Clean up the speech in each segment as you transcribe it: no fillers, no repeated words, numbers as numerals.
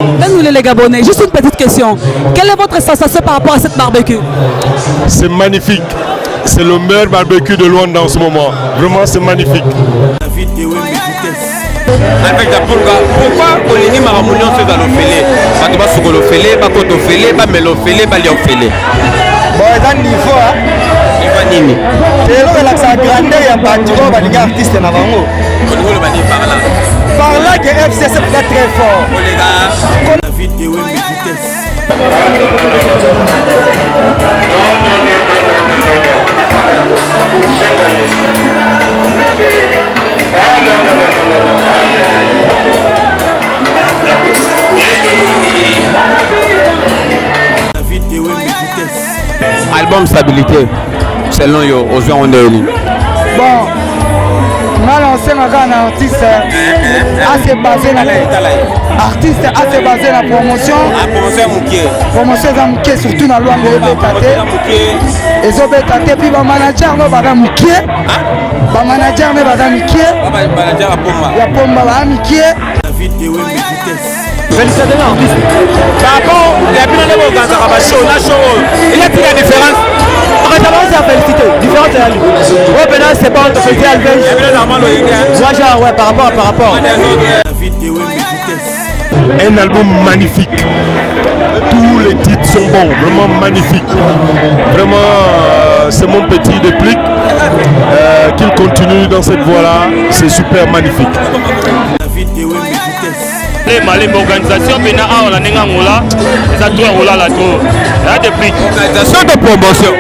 Ben les Gabonais, juste une petite question. Quelle est votre sensation par rapport à cette barbecue C'est magnifique. C'est le meilleur barbecue de Luanda en ce moment. Vraiment, c'est magnifique. Avec la pulga, pourquoi olingi makambo nyonso ezala ofele bato basukola ofele bakota ofele bamela ofele balia ofele bon eza niveau niveau nini eloko elakisaka grandeur ya bato oyo balingi artiste na bango olingi oloba nini par là par là que fcc eza très fort koleka Album stabilité selon yo ozwi yango ndenge nini bon nga na osenga kaka na artiste ase base na artiste ase base na promotion ah, promotion eza moke surtout na lwanda ezobeta te ezobeta te puis bamanager no baza moke bamanager ne baza mike ya pomba baza mike Félicitations artiste. Par rapport ya bino nde boorganisaka ba show na show oyo, il y a la différence. Récemment, c'est à féliciter. Différence, c'est à lui. Ouais, maintenant, c'est bon, de féliciter Alves. Moi, genre, ouais, par rapport, par rapport. Un album magnifique. Tous les titres sont bons, vraiment magnifiques. Vraiment, euh, c'est mon petit déplic. Euh, qu'il continue dans cette voie-là, c'est super magnifique. Malembe organisation mpena awa na ndenge angola eza to ya kolala to ya depuis organisation to promotion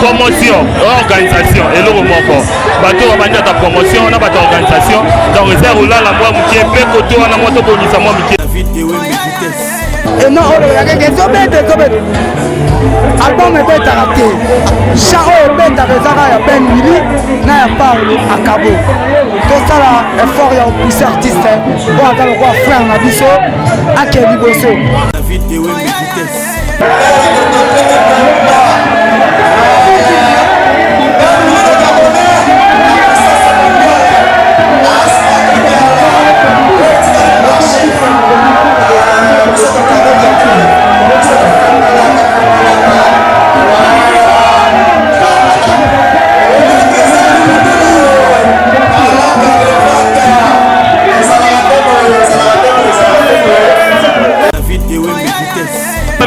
promotion organisation eloko moko bato babandi ata promotion na bato ya organisation donc eza ya kolala mwa moke mpe koto wana mwa tobongisa mwa moke eno oyo yakeke ezobeta ezobeta album ebetaka te chant oyo ebetaka eza kaka ya ben wili na ya paulo akabo tosala effort ya kopousse artiste oyo aza lokola frère na biso ake liboso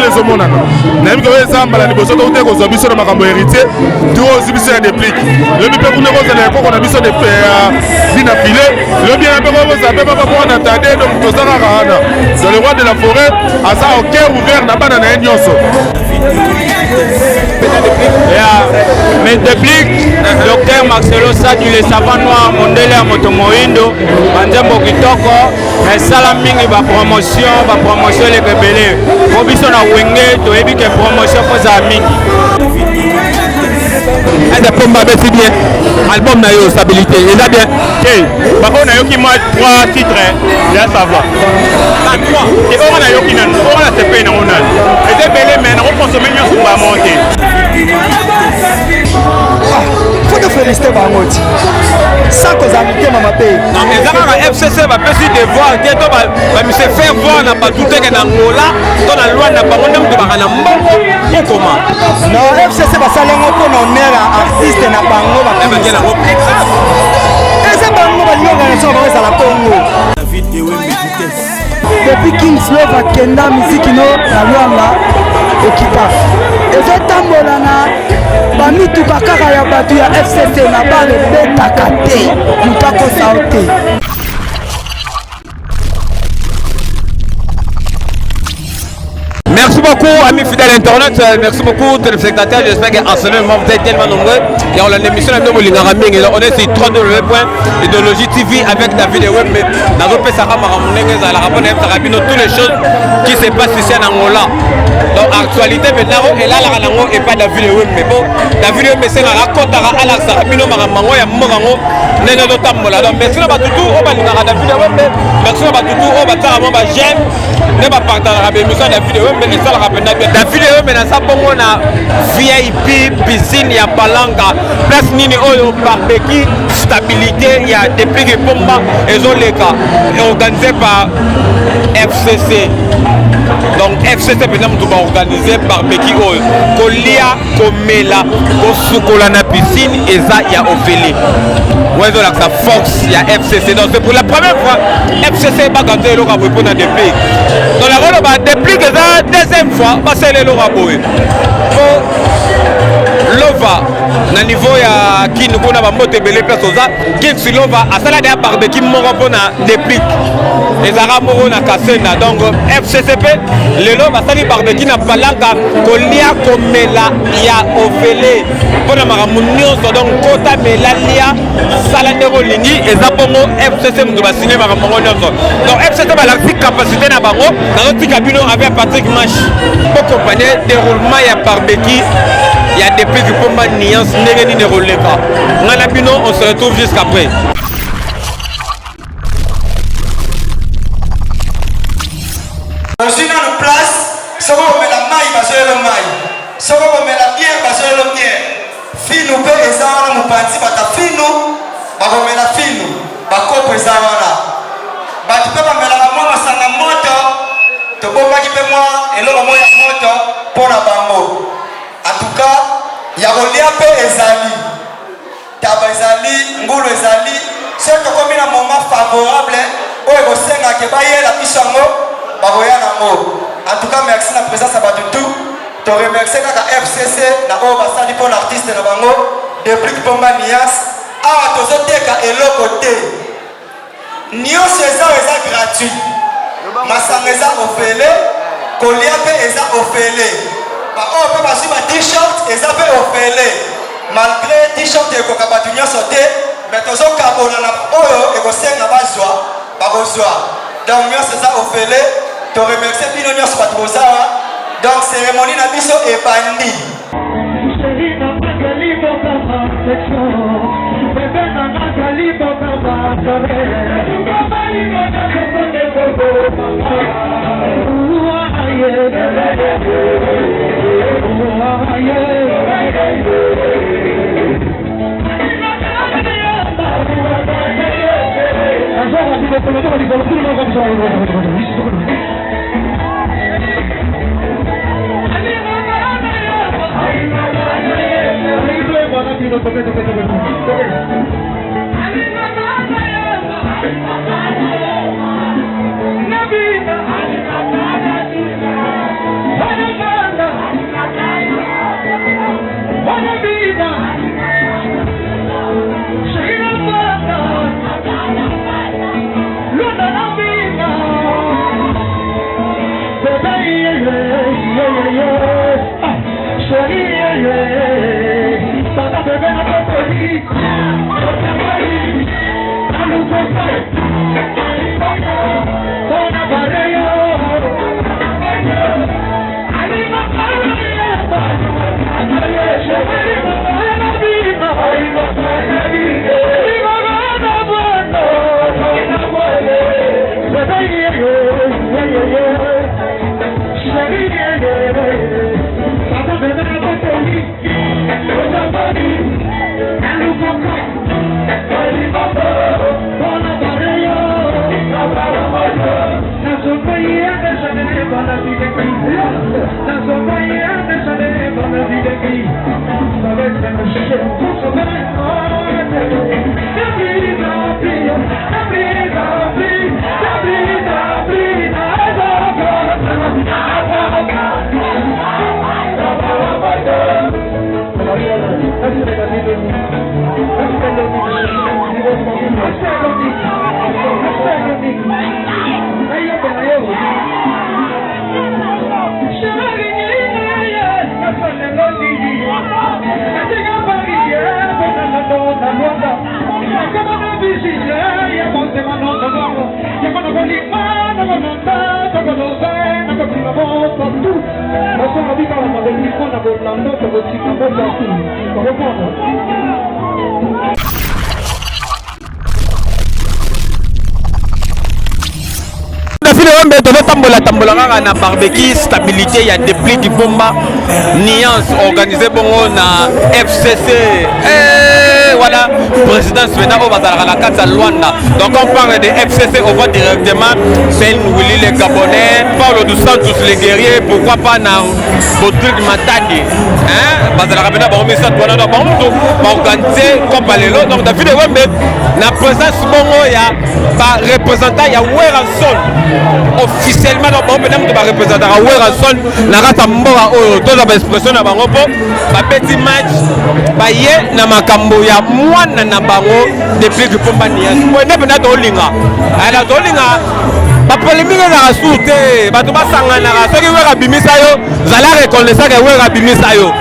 ezomonana nayebi ke oyo eza mbala liboso touti kozwa biso na makambo héritier to ozwi biso ya déplique lobi mpe kuna kozala ya koko na biso bina file lobi yana mpe kozala mpe papa mwana tade donc toza kaka wana dans le roi de la forêt aza au cœur ouvert na bana na ye nyonso Yeah. Mais déplique, docteur Marcelo Sadu, le savant noir, mondele ya moto moindo, banzembo kitoko, esala mingi ba promotion, ba promotion eleka ebele. Po biso na wenge toyebi ke promotion faut ezala mingi. Eza pomba abeti bien album na yo stabilité eza bien te baoyo nayoki mwa 3 titre ya ça va te oyo nayoki nanu oyo nasepeli nango nanu eza ebele mai nakokonsome nyonso mbamo te faut to félicité bango ti sans kozala mitema mabe eza kaka fcc bapesi devoir te to bamise faire voir na bato teke na angola to na lwanda bango nde moto baka na mbongo okoma non fcc basali yango mpo na honneur ya artiste na bango eza bango balingi organisation bango ezala congo depuis kings love akenda miziki no na lwanga ekita ezotambola na bamituka kaka ya bato ya fcc na bale ebetaka te moto akosa yo te Merci beaucoup, amis fidèles internautes. Euh, merci beaucoup, téléspectateurs. J'espère qu'en ce moment, vous êtes tellement nombreux. Et on a l'émission On est sur www.idéologie TV avec David Ewembe. Toutes les choses qui se passent ici en Angola. Donc, actualité maintenant, et là, la et pas David Ewembe. Bon, David Ewembe, c'est la raconte à la Sarabino Maramango, ya Morango, ndenge ezotambola. Donc, merci na batutu, oyo balingaka David Ewembe. Merci na batutu, oyo batalaka mwa ba j'aime. nde bapartageaka baémission ya David Ewembe esalaka mpenza bien. David Ewembe naza bongo na VIP piscine ya Palanga, place nini oyo barbecue stabilité ya Deplick Epomba ezoleka, organisé par FCC. Donc FCC mpenza moto baorganize barbecue oyo, kolia, komela, kosukola na piscine eza ya ofele. Oyo ezolakisa force ya FCC. Donc c'est pour la première fois FCC bakanza eloko ya boye mpo na Deplick. Donc nakoloba Deplick eza deuxième fois basala eloko ya boye mpo Lova na niveau ya Kin kuna, bambote ebele place oza. King Silova asala deya barbecue moko mpo na Deplick, ezalaka moko na Kasenda. Donc FCCP lelo basali barbecue na Palanka, kolia, komela ya ofele mpo na makambo nyonso. Donc kota, mela, lia, sala ndenge olingi, eza bongo. FCC moto basine makambo yango nyonso. Donc FCC balakisi capacité na bango. Nazotika bino avec Patrick Mash po accompagner déroulement ya barbecue ya Deplick Pomba Nuance, ndenge nini ekoleka. Ngai na bino, on se retrouve jusqu'après. Ozwi nanu place. Soki okomela mai, bazoyelo mai. Soki okomela bière, bazoyelo bière. Finu mpe eza wana mopanzi, bata finu bakomela finu, bakopo eza wana. Bato mpe bamelaka mwa masanga moto, tobombaki mpe mwa eloko moko ya moto mpo na bango. Atuka ya kolia mpe ezali, taba ezali, ngulu ezali. Soki tokomi na moment favorable oyo ekosenga ke bayela biso yango, bakoya nango. En tout cas, merci na présence ya bato tout. Toremercie kaka FCC na oyo basali mpo na artiste na bango Deplick Pomba Nias. Awa tozoteka eloko te, nyonso eza oyo eza gratuit. Masanga eza ofele, kolia mpe eza ofele. Baoyo mpe bazwi ba t-shirt, eza mpe ofele, malgré t-shirt ekoka bato nyonso te, mais tozokabola na oyo ekosenga bazwa, bakozwa. Donc nyonso eza ofele. Toremercie bino nyonso bato bozawa. Donc cérémonie na biso ebandi. Dafile Wembe, tozotambola tambola kaka na barbecue stabilité ya Deplick Bomba Nuance, organisé bongo na FCC. Eh, Wana présidence maintenant oyo bazalaka na kati ya Luanda. Donc on parle de FCC, on voit directement Ben Willy le Gabonais, Paulo dos Santos le guerrier, pourquoi pas na Bodrik Matadi, hein, bazalaka mpena bango misato wana. Donc bango moto baorganize copa lelo. Donc David Wembe na présence bongo ya bareprésentant ya Werrason officiellement. Donc bango mpena moto bareprésentaka Werrason na kati ya mboka oyo, tozwa baexpression na bango mpo babeti match baye na makambo ya mwana na bango depuis Kipomba Niasi. Boye nde mpena tolinga ala tolinga bapolémique ezalaka sur te, bato basanganaka. Soki Wera abimisa yo, zala reconnaissant ke Wera abimisa yo.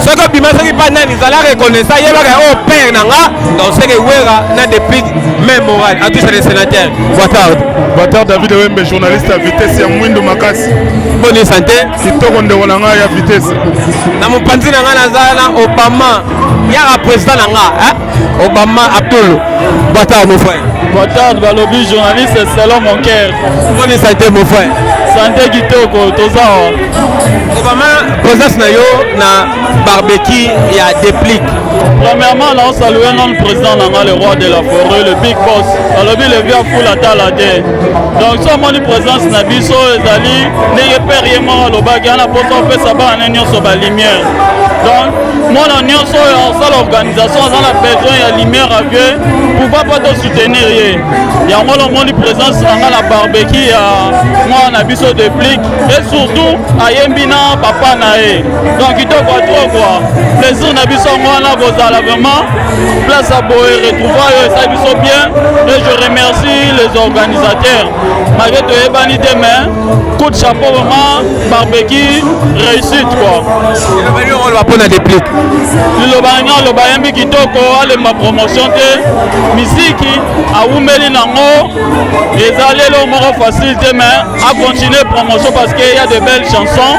Soki obima soki mpa nani, zala reconnaissant, yebaka oyo père na nga. Donc seke Wera na depuis même moral atouche le sénateur Boitard. Boitard, David Wembe, journaliste ya vitesse ya mwindu makasi. Boni santé? Kitoko, ndeko na ngai ya vitesse. Na mopanzi na ngai naza na Obama, yaka président na nga, hein? Obama Abdul Boitard, mon frère. Boitard balobi journaliste selon mon cœur. Boni santé, mon frère? Santé kitoko, toza awa. Obama, présence na yo na barbecue ya Déplique? Premièrement, na osaluer non président na nga, le roi de la forêt, le big boss, balobi le vieux fula tala te. Donc so omoni présence na biso ezali ndenge père ye moko alobaki ana mposa opesa bana ne nyonso balumière. Donc mwana nyonso oyo asala organisation aza na besoin ya lumière ya vieux, pourquoi pas tosoutenir ye. Yango lomoni présence na nga na barbecue ya mwana na biso Déplique, et surtout ayembi na papa na ye. Donc kitoko trop quoi, plaisir na biso yango wana kozala vraiment place ya boye, retrouvaille oyo esali biso bien. Et je remercie les organisateurs malgré toyebani te, mais coup de chapeau vraiment, barbecue réussite quoi. Oloba mpona Déplique? Liloba nga aloba, ayembi kitoko, alemba promotion te. Misiki awumeli nango, eza lelo moko facile te, mais acontinue promotion parce que y a de belles chansons.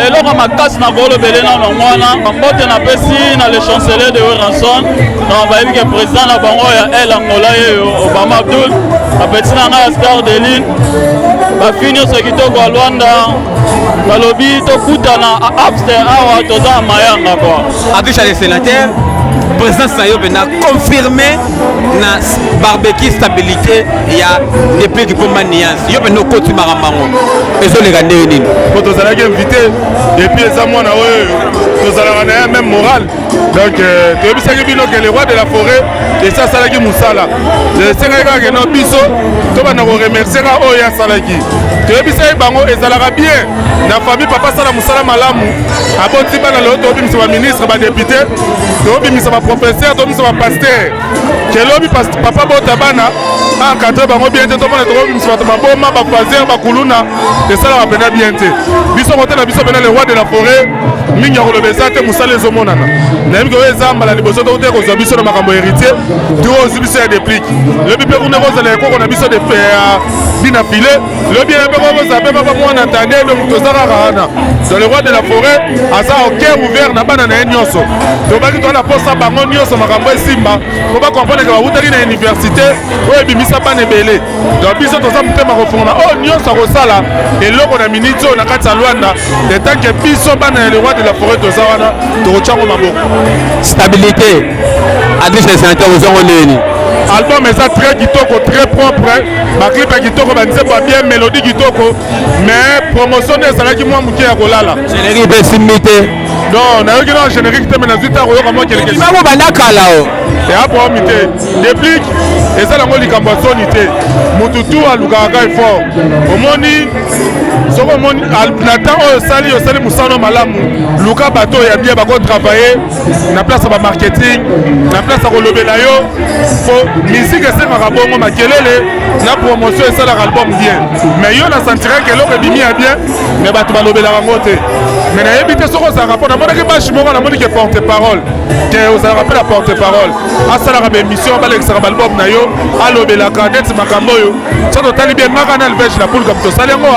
Eloko makasi na kolobele nano yango wana. Mbote napesi na le chancelier de Werrason. Donc bayebi ke président na bango ya El Angola yeyo Obama Abdul, apeti na ngai ya star de ligne, bafille nyonso ya kitoko ya Lwanda, balobi tokutana after awa, toza na mayanga quoi. Affiche le sénateur, présence na yo mpena confirmé na barbecue stabilité ya Déplique Kipomba Niance. Yo mpena okoti makambo yango ezoleka ndenge nini? Po tozalaki invité, et puis eza mwana oyo tozalaka na ye même moral. Donc toyebisaki bino ke le roi de la forêt esi asalaki mosala, esengaki kaka keno biso tobanda koremercier kaka oyo asalaki. Toyebisaki bango ezalaka bien na famille, papa asala mosala malamu, aboti bana. Lelo tobimisa baministre, badéputé, tobimisa baprofesseur, tobimisa bapasteur. Kelobi papa bota bana, encadre bango bien te, tomona tokobimisa bato baboma, bafaser, bakuluna, esalaka mpenza bien te. Biso kote na biso mpenza, le roi de la forêt, mingi ya koloba eza te, mosala ezomonana. Nayebi ke oyo eza mbala liboso tokuti kozwa biso na makambo héritier to ozwi biso ya Déplique. Lobi mpe kuna kozala ekoko na biso ya Bina File, lobi ye mpe kozala mpe papa mwana tande. Donc toza kaka wana. Donc le roi de la forêt aza au cœur ouvert na bana na ye nyonso. Tobaki toza na posa bango nyonso makambo esimba po bacomprendre ke bawutaki na université oyo ebimisa bana ebele. Donc biso toza motema kofungola, oyo nyonso akosala eloko na miniti oyo na kati ya Lwanda, etant ke biso bana ya le roi de la forêt toza wana, tokotyango maboko. Stabilité, adresse sénateur, ozongo ndeni? Album eza très kitoko, très propre, baclip ya kitoko, banzembo ya bien, mélodie kitoko, mais promotion nde ezalaki mwa moke ya kolala. Générique mpe esimbi te? Non, nayoki na générique te, mais nazwi ta koyoka mwa quelque. Bango banda kala o. Eya problème te, Déplique, eza nango likambo ya soni te. Motu tu alukaka ka effort. Omoni, soki omoni na temps oyo osali, osali mosala malamu, luka bato oyo ya bien bakotravaille na place ya bamarketing, na place ya kolobela yo, po musique esengaka bongo makelele na promotion esalaka album bien. Mais yo na sentireke eloko ebimi ya bien, mais bato balobelaka yango te. Mais nayebi te soki ozalaka, mpo namonaki bashi moko, namoni ke porte parole, ke ozalaka mpe na porte parole asalaka baémission, balekisaka baalbum na yo. Alobelaka neti makambo oyo so totali bien ngaka na Alvege na pulka tosali yango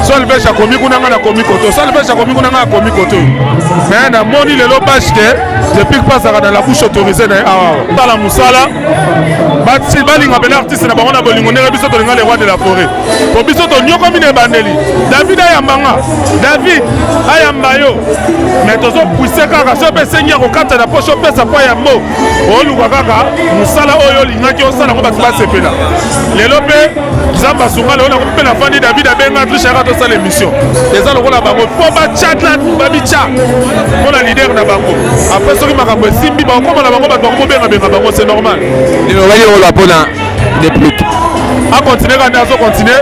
so Alvege akomi kuna nga nakomi koto so Alvege akomi kuna nga akomi koto mais namoni lelo bâche ke depuis pasaka na la bouche autorisée na ye awa tala mosala balinga mpena artiste na bango na bolingo ndenge biso tolinga le roi de la forêt po biso tonyokomi na ebandeli. David ayamba nga, David ayamba yo, mais tozopousse kaka so mpe esengi ya kokata na poche opesa mpo yambo oluka kaka mosala oyo olingaki osala yango bato basepela. Lelo mpe Nzambe asunga, lelo nakomi mpe nafandi, David abenga Triche yaka tosala émission. Eza lokola bango mpo batya babitya mpo na leader na bango. Après soki makambo esimbi, bakokoma na bango bato bakomobengabenga bango, c'est normal. Lelo oloba mpona Déplique? Acontinue kaka nde azocontinue,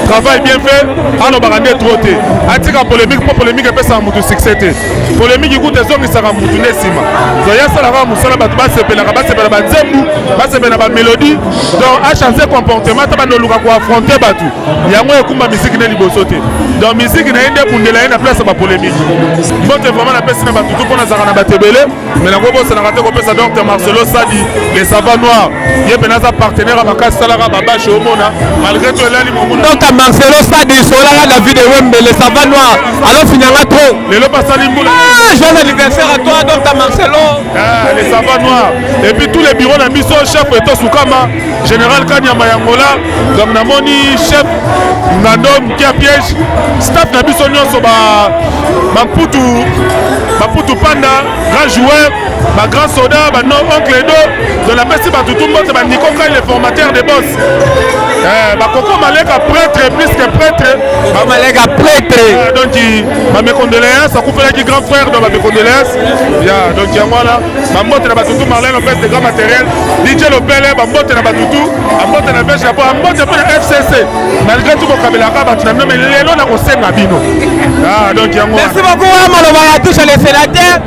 travail bien fait. Alobaka nde trop te, atika polémique mpo polémique epesaka motu succès te. Polémique kuta ezongisaka motu nde nsima. Donc ye asalaka mosala, bato basepelaka, basepela banzembu, basepela bamélodie. Donc achange comportement ata bando oluka koaffronte bato, yango ekumba misiki nde liboso te. Donc misiki na ye nde ebundela ye na place ya bapolémique. Mbote vraiment napesi na bato tu mpo nazalaka na bato ebele, mais nakobosanaka te kopesa Dr Marcelo Sadi, le savant noir. Ye mpena aza partenaire ya makasi, salaka babashe omona malgré tout elali momona. Dr Marcelo Sadi solaka David Ewembe, le savant noir, alors finanga trop. Lelo basali mbula. Ah, joyeux anniversaire à toi, Dr Marcelo. Ah, le savant noir. Et puis tous les bureaux na biso, chef Eto Sukama, général Kanyama Yangola, donc namoni chef Ngando Mkia Piège, staff na biso nyonso, ba Bamputu, Bamputu Panda, grand joueur, ba grand soldat, ba non oncle Edo. Donc napesi bato tu mbote, ba Nico Kai, le formateur de boss, bakoko Maleka, prêtre plus que prêtre. Maleka prêtre. Donc ba mes condoléances, akufelaki grand frère, donc ba mes condoléances ya. Donc yango wana, bambote na bato tu, Marlène Lopez de grand matériel, DJ Lopele, bambote na bato tu, bambote na Vege po, bambote mpe na FCC. Malgré tout kokabelaka bato na bino, mais lelo na kosenga bino. Ah, donc yango. Merci beaucoup. Wana maloba ya touche le sénateur.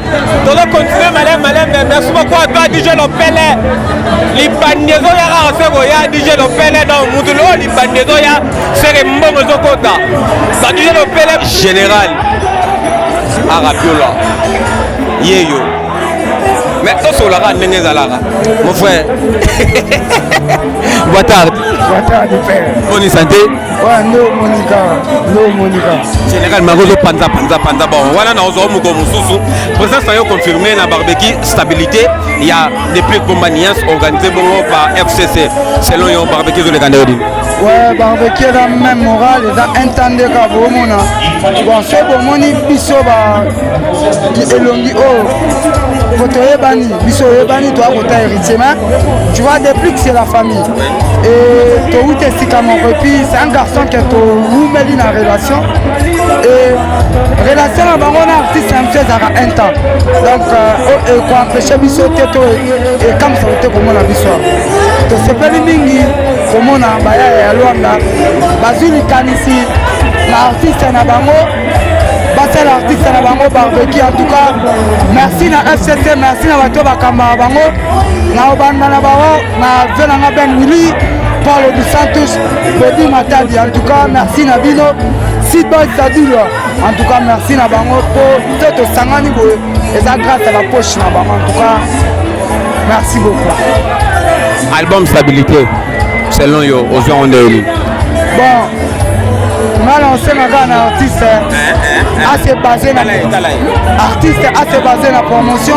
Tozo continuer malem malem. Merci beaucoup à toi, DJ Lopele. Libandi ezoya kaka se koya, DJ Lopele. Donc mutu oyo libandi ezoya seke mbongo ezokota ba DJ Lopele. Général Arabiola yeyo, mais tosolaka ndenge ezalaka. Mon frère, boa tarde. Boa tarde, père. Bonne santé. Ouais, nde omonika, nde omonika. Général Mako ozopanza panza panza. Bon, wana na ozwa moko mosusu. Présence na yo confirmé na barbecue stabilité ya Depuis Combanias organisé bongo par FCC. Selon yo, barbecue ezoleka ndenge nini? Ouais, barbecue eza même moral, eza un temps nde kaka bomona. Bon, so bomoni biso ba elongi oyo po toyebani, biso oyebani, toya kota héritier, mais tu vois, depuis que c'est la famille et touti esika moko, et puis c'est un garçon que towumeli na relation, et relation na bango na artiste na biso ezalaka un temps. Donc ekoempêche biso te to ekamwisaka te komona biso. Tosepeli mingi komona bayaya ya Lwanda bazwi likanisi na artiste na bango, basala artiste na bango barbecue. En tout cas merci na FCC, merci na bato bakambaka bango, na obanda na bango na ve nanga Ben Willi, Paulo dos Santos, Bodi Matadi. En tout cas merci na bino, Sidboy Sadilwa. En tout cas merci na bango po te tosangani boye, eza grâce à bapoche na bango. En tout cas merci beaucoup. Album stabilité, selon yo, ozwi yango ndenge nini? Bon, nga na osenga kaka na artiste ase base na artiste, ase base na promotion.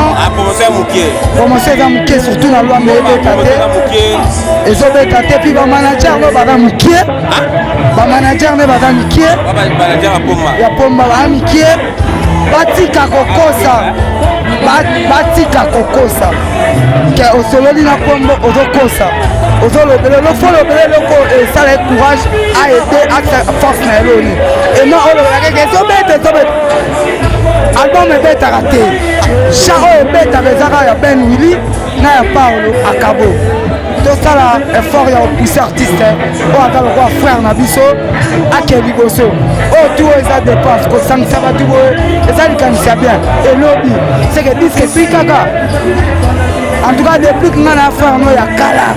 Promotion eza moke, surtout na Lwanda ebeta te, ezobeta te. Puis bamanager no baza mokie, bamanager nde baza mikie ya pomba, baza mikie. Batika kokosa, batika kokosa ke osololi na kombo, ozokosa, ozolobela olofo, olobela eloko esala ye courage, aide asa force na eloni eno olobela keke ezobeta, ezobeta. Album ebetaka te, chant oyo ebetaka eza kaka ya Ben Willi na ya Paulo Akabo. Tosala effort ya kopousse artiste oyo aza lokola frère na biso ake liboso. Oyo tu oyo eza dépense, kosangisa bato boye eza likanisi ya bien. Elobi seke disque epui kaka. En tout cas depuis nga na frère no ya kala,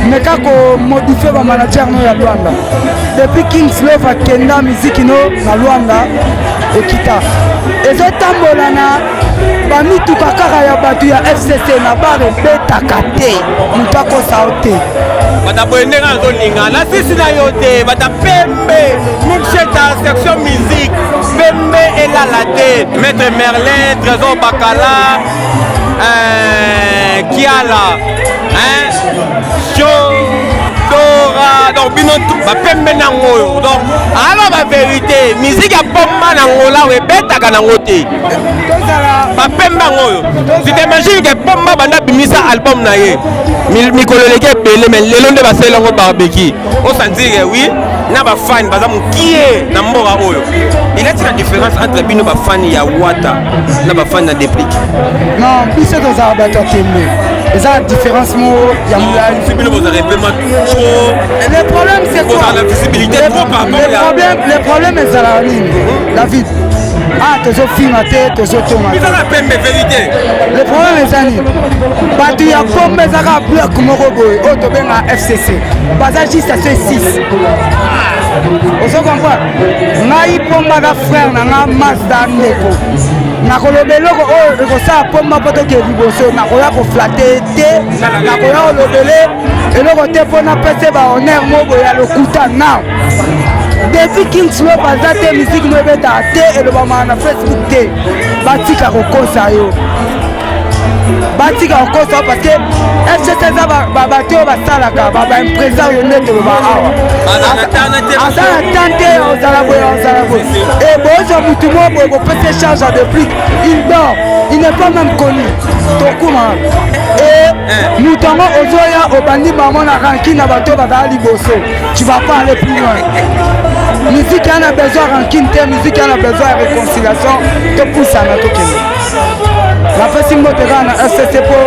meka komodifie bamanager no ya Lwanda. Depuis Kings Love akenda, miziki no na Lwanda ekita. Ezotambola na bamituka kaka ya bato ya FCC na bar ebetaka te, moto akosa yo te. Bata boye ndenge nazolinga na sisi na yo te, bata pembe muksheta section musique pembe elala te. Maître Merlin, Trésor Bakala, Kiala, hein, Jo Dora, donc bino bapembe nango oyo. Donc alors ba vérité, musique ya pomba na Angola oyo ebetaka nango te, bapembe yango oyo. Tu t'imagines que pomba banda bimisa album na ye mikolo eleki ebele, mais lelo nde basali yango barbecue. Osentir que oui, na bafani baza mokie na mboka oyo. Il y a la différence entre bino bafani ya Wata na bafani na Déplick? Non, biso tozala bato ya tembe, eza la différence moko ya molai. Bino bozala epema trop. Le problème, c'est quoi? La visibilité trop par rapport. Le problème, le problème ezalaka nini, David? Ah, tozofinga te, tozotonga. Ezala pembe, vérité. Le problème eza nini? Bato ya pombe ezaka bloc moko boye oyo tobenga FCC, baza juste ase 6, ozo comprendre ngai? Pomba aza frère na nga, Mazda ndeko. Nakoloba eloko oyo ekosala pomba mpo tokende liboso. Nakoya koflatter te, nakoya kolobele eloko te mpo napesa bahonneur moko boye ya lokuta. Na depuis Kings Love aza te, musique no ebetaka te, elobamaka na Facebook te. Batika kokosa yo, batika kokosa, parce que FCC eza bato oyo basalaka baimpresario nde toloba awa. Aza na tan te, ozala boye, ozala boye. E bozwa mutu moko boye, bopesa charge ya Déplick, il dort, il n'est pas même connu. Tokuma e moto yango ozoya obandi bango na rancune na bato oyo bazala liboso, tu vas pas aller plus loin. Musique ya na besoin ya rancune te, musique ya na besoin ya réconciliation. Topusana, tokende. Napesi mbote kaka na FCC, mpo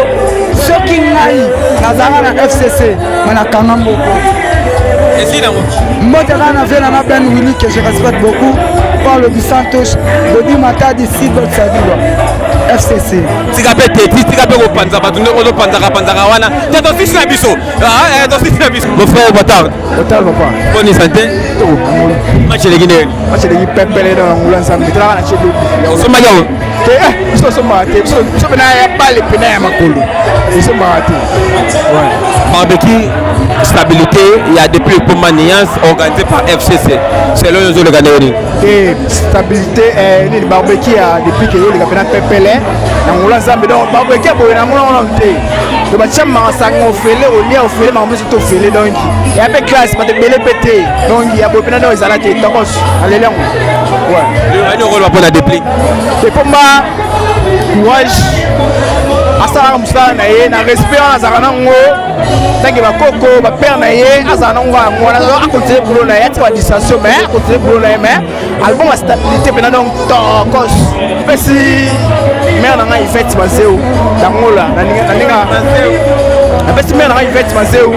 soki ngai nazalaka na FCC, me nakanga mboko. Mbote kaka na vie nanga Ben Willi, que je respecte beaucoup, Paulo du Santos, Bodi Matadi, Sidot Sadiwa, FCC. Tika mpe teti, tika mpe kopanza bato ndenge ozopanzaka panzaka wana te. Tosisi na biso, tosisi na biso. Mon frère Batard. Otal papa. Bonne santé. Match eleki ndenge? Match eleki pepele na ngula Nzambe. Tala na chedo. Osombaki yango? Te, biso osombaka te. Biso pena ya bale, pena ya makolo. Osombaka te. Barbecue stabilité ya depuis Pomba Nuance organisé par FCC. Selon yo, ozoleka ndenge nini? Te, stabilité nini, barbecue ya depuis ke yoleka pena pepele na ngula Nzambe. Donc barbecue ya boye na ngula wana te. To batia masanga ofele, olia ofele, makambo nyonso to ofele. Donc ya mpe classe, bato ebele mpe te. Donc ya boye mpena ndenge ezala te, tokos aleli yango. Ani okoloba mpona Déplick? Te, pomba courage, asalaka mosala na ye na respect wana azalaka nango tanke bakoko bapère na ye, azala nango yango wana. Acontinue boulot na ye, atika badistraction, mais acontinue boulot na ye. Mais album ya stabilité mpena, donc tokos. Napesi mare na ngai Ivete Mazeu Dangola, na ndenge napesi mare na ngai Ivete Mazeu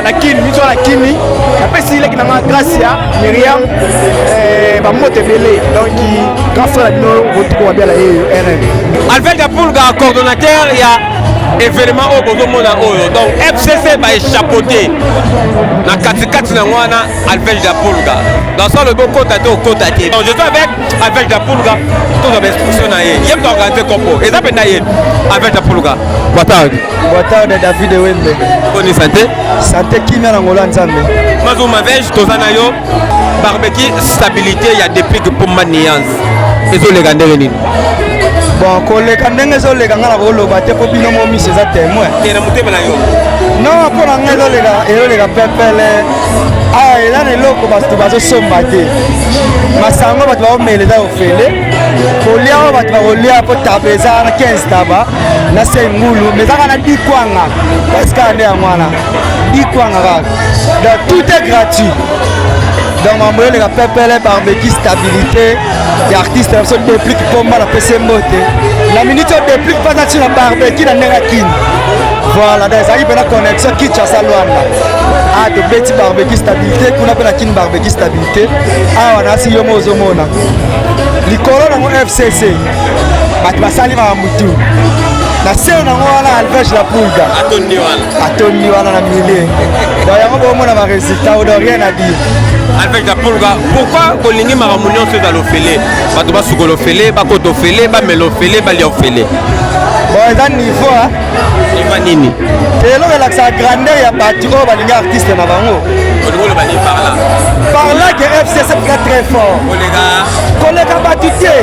na Kini, miso na Kini. Napesi leki na ngai Gracia Miriam bambote ebele. Donc grand frère na bino Rotiko Wabiala ye RM. Alfred Apulga, coordonnateur ya événement oyo bozomona oyo. Donc FCC baéchapeauté na katikati nango wana Alfred Japulga. Dans ça lobi okota te, okota te. Donc je suis avec Alfred Japulga, tozwa bainstruction na ye. Ye moto organise kompo eza mpenza ye. Alfred Japulga, boa tarde. Boa tarde, David Wembe. Boni santé? Santé kimia na ngolo ya Nzambe. Mazuma vege, toza na yo. Barbecue stabilité ya Déplick Pomba Nuance ezoleka ndenge nini? Bon, koleka ndenge ezoleka, ngai na koloba te mpo bino mo miso eza témoin. Te, na motema na yo. Non, mpo na ngai ezoleka, ezoleka pepele. Awa eza na eloko bato bazosomba te, masango bato baomela eza ofele, kolia oyo bato bakolia mpo taba eza na 15 taba na se ngulu, mais ezaka na dikwanga parce kaka nde yango wana dikwanga kaka. Donc tout est gratuit, donc mambo eleka pepele. Barbecue stabilité ya artiste na biso Déplick Pomba, napesi ye mbote na minute oyo. Déplick mpe aza ntina barbecue na ndenge akini. Voilà, donc ezalaki mpena connexion Kinshasa Lwanda. A tobeti barbecue stabilité kuna mpe na Kini, barbecue stabilité awa nasi yo mo ozomona likolo nango FCC, bato basali makambo tu. Na se nango wana Alvege la Pulga. Atondi wana. Atondi wana na milieu. Donc yango bomona ba résultats oyo rien à dire. Alvege la Pulga, pourquoi bolingi makambo nyonso ezala ofele? Bato basukola ofele, bakota ofele, bamela ofele, balia ofele. Bon, eza niveau hein. Eva nini? Eloko elakisaka grandeur ya bato oyo balingi artiste na bango. Olingi oloba nini par là? Par là que FCC eza très fort. Koleka koleka bato te.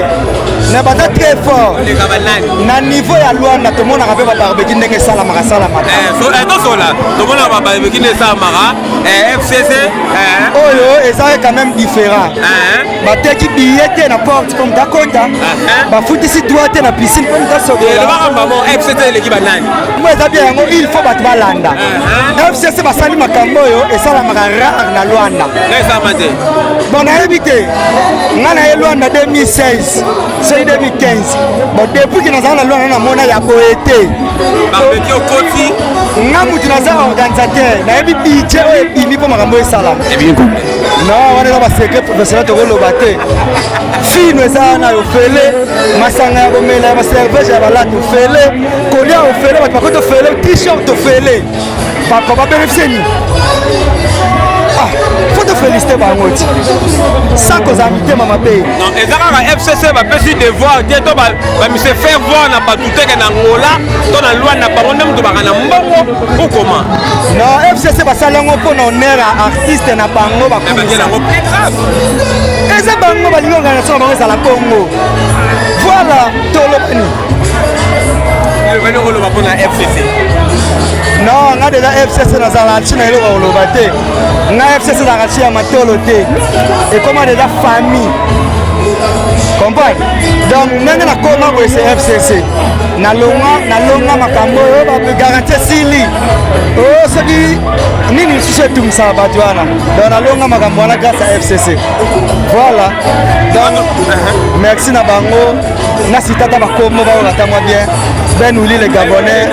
Na baza très fort. Koleka banani? Na niveau ya Luanda tomonaka mpe babarbeki ndenge esalamaka salamaka. Eh, eh, tosola tomonaka babarbeki ndenge esalamaka eh, FCC eh. Oyo eza quand même différent. Bateki billet te na porte mpo moto akota, bafutisi droit te na piscine mpo moto asokola. Elobaka mamo FCC eleki banani? Mo eza bien yango, il faut bato balanda. FCC basali makambo oyo esalamaka rare na Luanda. Esalama te. Bon, nayebi te, nga na ye Luanda 2016 soki 2015. Bon, depuis ke nazala na Luanda namona ya boye te. Barbecue okoti. Nga mutu naza organisateur, nayebi budget oyo ebimi mpo makambo oyo esalama. Non, wana eza basecret professionnel, tokoloba te. Fino eza wana ofele, masanga ya komela ya baservege ya balate ofele, kolia ofele, bato bakoti ofele, t-shirt ofele. Papa babénéficie nini? Ah, faut tofélicité bango ti sans kozala mitema mabe. Non, eza kaka FCC bapesi devoir te to bamise faire voir na bato teke na Angola to na Luanda, bango nde moto baka na mbongo ou comment? Non, FCC basali yango mpo na honneur ya artiste na bango. Bakumisa eza bango balingi organisation na bango ezala bongo. Voilà, tolobani. Elobani okoloba mpo na FCC? Non, nga deja FCC nazala ntina eloko koloba te. Nga FCC ezalaka ti ya matolo te, ekoma deja famille, comprendre? Donc ndenge nakoma boye se FCC, nalonga nalonga makambo oyo bagaranti esili oyo soki nini lisusu etungisaka bato wana. Donc nalonga makambo wana grâce à FCC. Voilà, donc merci na bango. Nasitata bakombo baoyo batangwa bien: Ben Ouli le Gabonais,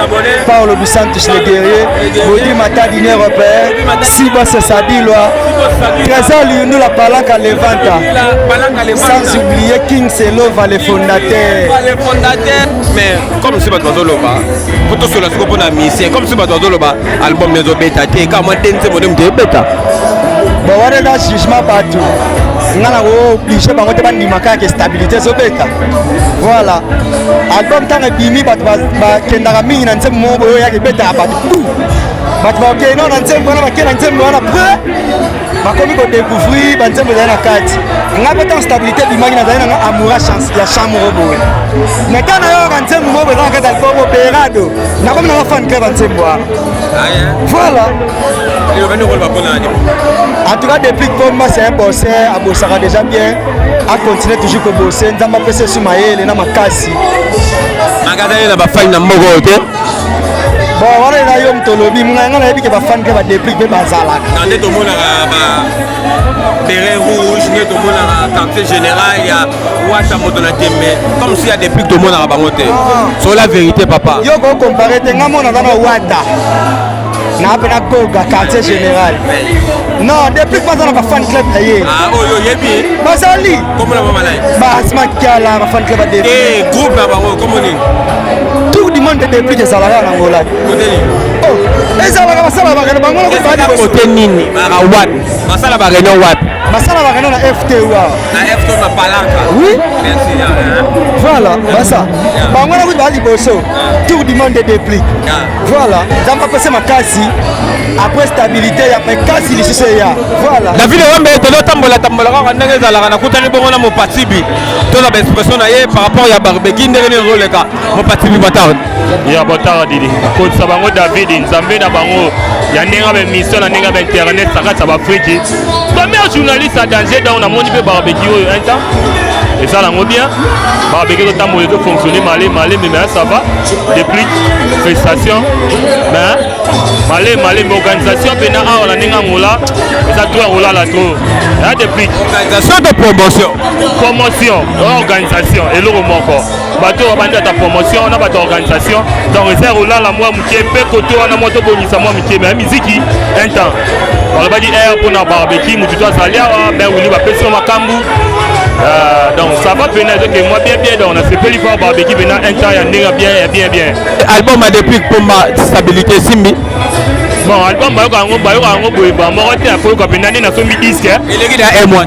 Paolo dos Santos le guerrier, Baudry Matadi Union Européenne, Siba Sadilwa, Trésor Liundu la Palanca Levanta, sans oublier King Selova le fondateur. Le fondateur. Mais comme si bato bazoloba po tosola siko mpo na musicien, comme si bato bazoloba album ezobeta te, kaka mwa te nzembo nde moto ebeta. Bon, wana eza jugement bato. Nga na kooblige bango te, bandima kaka ke stabilité ezobeta. Voilà, album ntango ebimi, bato bakendaka mingi na nzembo moko boye oyaka ebetaka bato tu. Bato bakokende nao na nzembo wana, bakende na nzembo wana, pre bakomi kodécouvrir banzembo ezali na kati. Nga mpe ntango stabilité ebimaki, nazali nanga amoura ya champ moko boye, mais ntango nayoka nzembo moko boye eza na kati album Oberado, nakomi nanga fan club ya nzembo wana. Voilà. En tout cas, depuis Pomba, c'est un bosseur, abosaka déjà bien, a continuer toujours kobosser. Nzambe apesa esu mayele na makasi. Makasi aye na bafani na mboka oyo te. Bon, wana eza yo moto olobi. Ngai nga nayebi ke bafani mpe badeplique mpe bazalaka. Na nde tomonaka ba béret rouge, nde tomonaka quartier général ya Wata moto na tembe, comme si ya déplique tomonaka bango te. So la vérité, papa. Yo kocompare te. Nga mona aza na Wata na mpe na Goga quartier général. Non, depuis baza na bafan club na ye. Oyo oyebi? Bazali. Komona mama na ye. Basma Kiala, bafan club ya Déplique. Groupe na bango kombo nini? Tour du monde de Déplique ezalaka na Angola. Oh, ezalaka, basala bakende bango na kote nini? Baka wapi basala baréunion? Wapi? Basala baréunion na FTU awa. Na FTU na Palanka? Oui. Merci. Voilà, basa bango na kuti baa liboso, tour du monde de Déplique. Voilà, Nzambe apesa makasi après stabilité ya makasi lisusu eya. Voilà. David Wembe, tozotambola tambola kaka ndenge ezalaka. Nakutani bongo na Mopatibi, toza baexpression na ye par rapport ya barbecue ndenge nini ezoleka. Mopatibi, batard. Ya botara didi kotisa bango David Nzambe na bango ya ndenge ya baémission na ndenge ya bainternet na kati ya baafriki, premier journaliste ya danger. Donc namoni mpe barbecue oyo un temps ezala yango bien. Barbecue ezotambola, ezofonctionne male malembe, mais ça va. Déplique, félicitation. Mais male malembe, organisation mpena awa na ndenge Angola eza trop ya kolala trop ya Déplique. Organisation to promotion? Promotion, organisation, eloko moko. Bato oyo babandi ata promotion na bato ya organisation, donc eza ya kolala mwa moke mpe kote wana mwa tobongisa mwa moke. Mais miziki un temps balobaki air mpona barbecue, motu to azali awa. Ben Wili bapesi yo makambo. Euh, donc ça va pena ezoke mwa bien bien, donc nasepeli fort barbecue pena un temps ya ndenge bien ya bien bien. Album ya Depuis Pomba, stabilité esimbi. Bon, album bayoka yango, bayoka yango boye ba moko te, akoyoka mpenza nde nasombi disque. Eleki na un mois.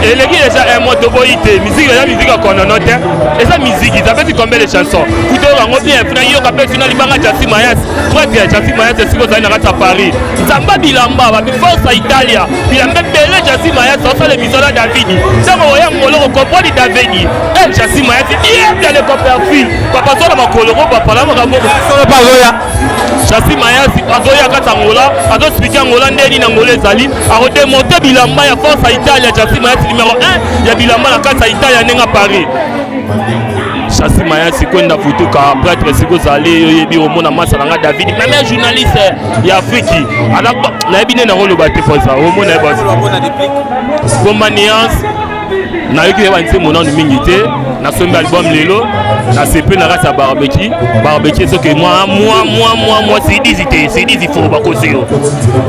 Eleki déjà un mois, toboyi te. Musique eza musique ya konono te, eza musique ezapesi combien de chansons kuta oyoka yango bien fina yoka mpe fina libanga Jasi Mayas prêtre Jasi Mayas esika ozali na kati ya Paris, nzamba bilamba babi force Italia bilamba ebele. Jasi Mayas osala émission na Davidi, ntango oya ngolo kokomprendre Davidi e Jasi Mayas bien bien le Copperfield papa sola makolo ko papa la makambo solo pa azoya. Jasi Mayasi azoya kati Angola, azoexplike Angola nde nini Angola ezali, akodemonte bilamba ya force ya Italia. Jasi Mayasi numero 1 ya bilamba na kati ya Italia ndenge ya Paris. Chasi Mayasi kwenda futuka prêtre esika ozali, oyebi omona masa na nga David meme journaliste ya Afriki nayebi nde nakoloba te mposa omona ye basi komba nuance. Nayoki ye banzembo nanu mingi te, nasombi album lelo, nasepe na kati ya barbecue. Barbecue soki mwa mwa mwa mwa mwa sidizi te, sidizi fo bakosi yo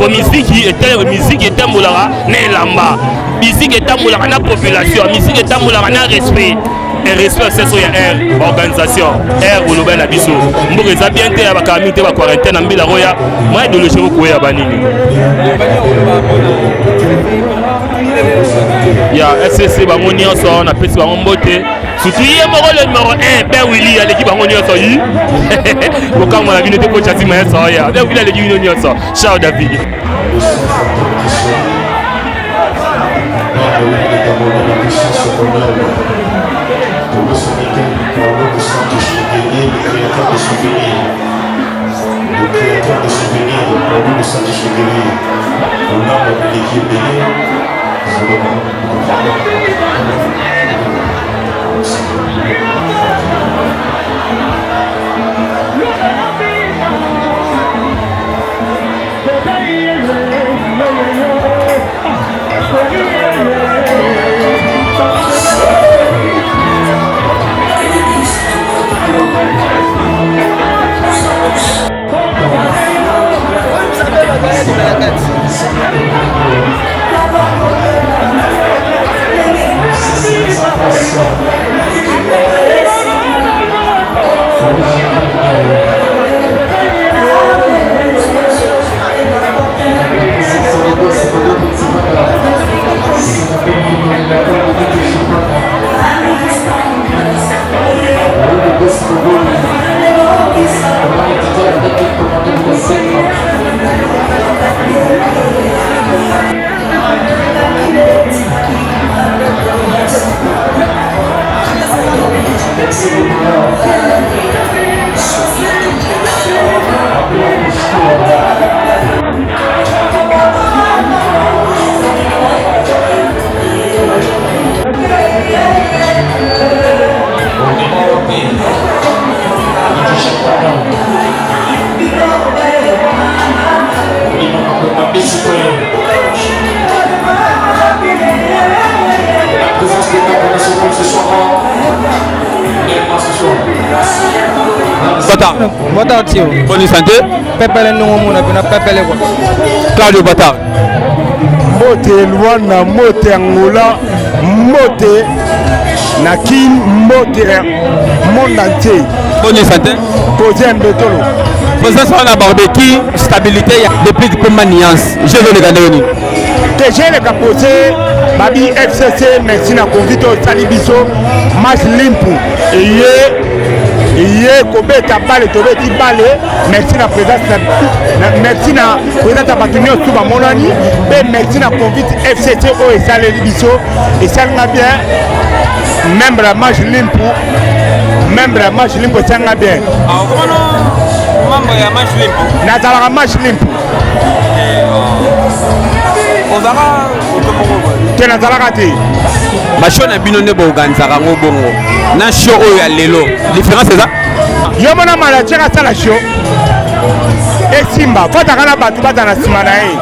po miziki miziki etambolaka na elamba, miziki etambolaka na population, miziki etambolaka na respect et respect seso ya air organisation air oloba na biso mboka eza bien te ya bakami te baquarantine na mbila koya mwa idéologie kokoya banini ya SCC bango nyonso napesi bango mbote, surtout ye moko le numéro 1 Ben Willy aleki bango nyonso yi kokamwa na bino te po Chasi Mayasa oya Ben Willy aleki bino nyonso. Ciao David. Le créateur de souvenirs, produit de Bata. Bata tio. Bonne santé. Pepele ndongo mona pena pepele quoi. Claudio Bata. Mbote Luanda, mbote Angola, mbote na Kin, mbote monde entier. Bonne santé. Posé Mbetolo. Présence wana barbecue, stabilité ya depuis Pomba nuance. Je veux le gagner nini? Te le kapote babi FCC, merci na convite osali biso match limpu eye eye kobeta bale, tobeti bale. Merci na présence na, merci na présence ya bato nyonso bamonani mpe merci na convite FCC oyo esaleli biso, esalinga bien. Membre ya match limpu, membre ya match limpu, esalinga bien. Membre ya match limpu. Nazalaka match limpu. Ozalaka moto moko te, nazalaka te. Bashow na bino nde boorganisaka yango bongo na show oyo ya lelo, différence eza? Yo mona manager asala show esimba, fataka na bato baza na nsima na ye.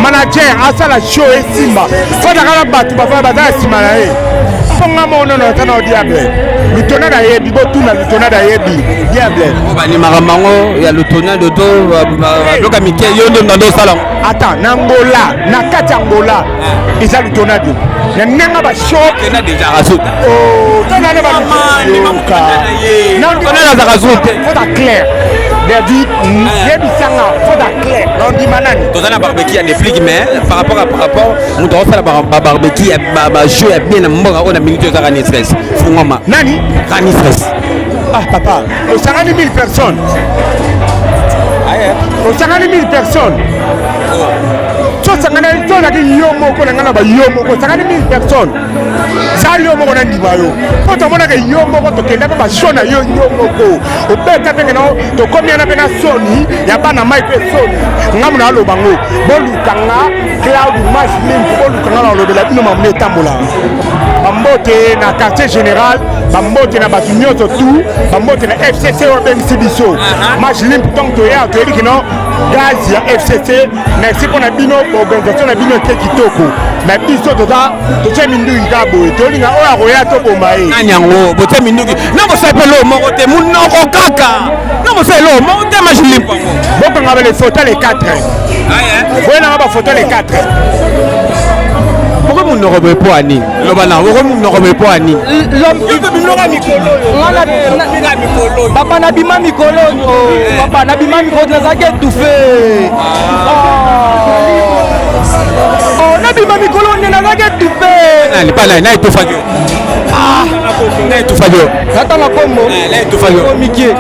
Manager asala show esimba, fataka na bato bafana baza na nsima na ye. Mpo nga moko nono ata na diable lutonade ayebi, botuna lutonade ayebi diable. Banimaka bango ya lutonade to babiloko ya mike, yo nde nando osala yango. Ata na Ngola, na kati ya Ngola eza lutonade na ndenge bashow Azalaka clair. David, yebisanga fota clair, nandima nani? Toza na barbecue ya Déplick, mais par rapport moto akosala babarbecue ya bashow ya bien na mboka oyo na minute eza Rani Stress. Fungwama. Nani? Rani Stress. Ah papa, osangani 1000 personnes, osangani 1000 personnes, tosangana, tozalaki yo moko na ngai na bayo moko, osangani 1000 personnes, za yo moko na ndima yo, mpo tomonaka yo moko, tokenda mpe bashow na yo, yo moko obeta ndenge na tokomi wana mpe na soni ya bana mai mpe soni. Ngambo na aloba ngo, boluka nga Cloud Mash Limp, boluka nga na olobela bino mamu etambola. Bambote na quartier général, bambote na bato nyonso tu, bambote na FCC oyo abengisi biso Mash Limp. Ntongo toya, toyebi kino gaz ya FCC. Merci mpo na bino, baorganisation na bino eke kitoko. Na biso toza totie minduki kaka boye, tolinga oyo akoya toboma ye. Nani yango botie minduki na bosala mpe eloko moko te, monoko kaka na bosala eloko moko te, Mash Limp yango. Bokanga bale photo le 4, boyelanga bafoto le 4. Oko monoko boye mpo ani? Loba na oko monoko boye mpo ani? Papa, nabima mikolo oyo, papa, nabima mikolo, nazalaki étouffé. Nabima mikolo nde nazalaki étouffé. Nani pa nani? Na etufaki yo? Na etufaki yo? Natanga kombo mike,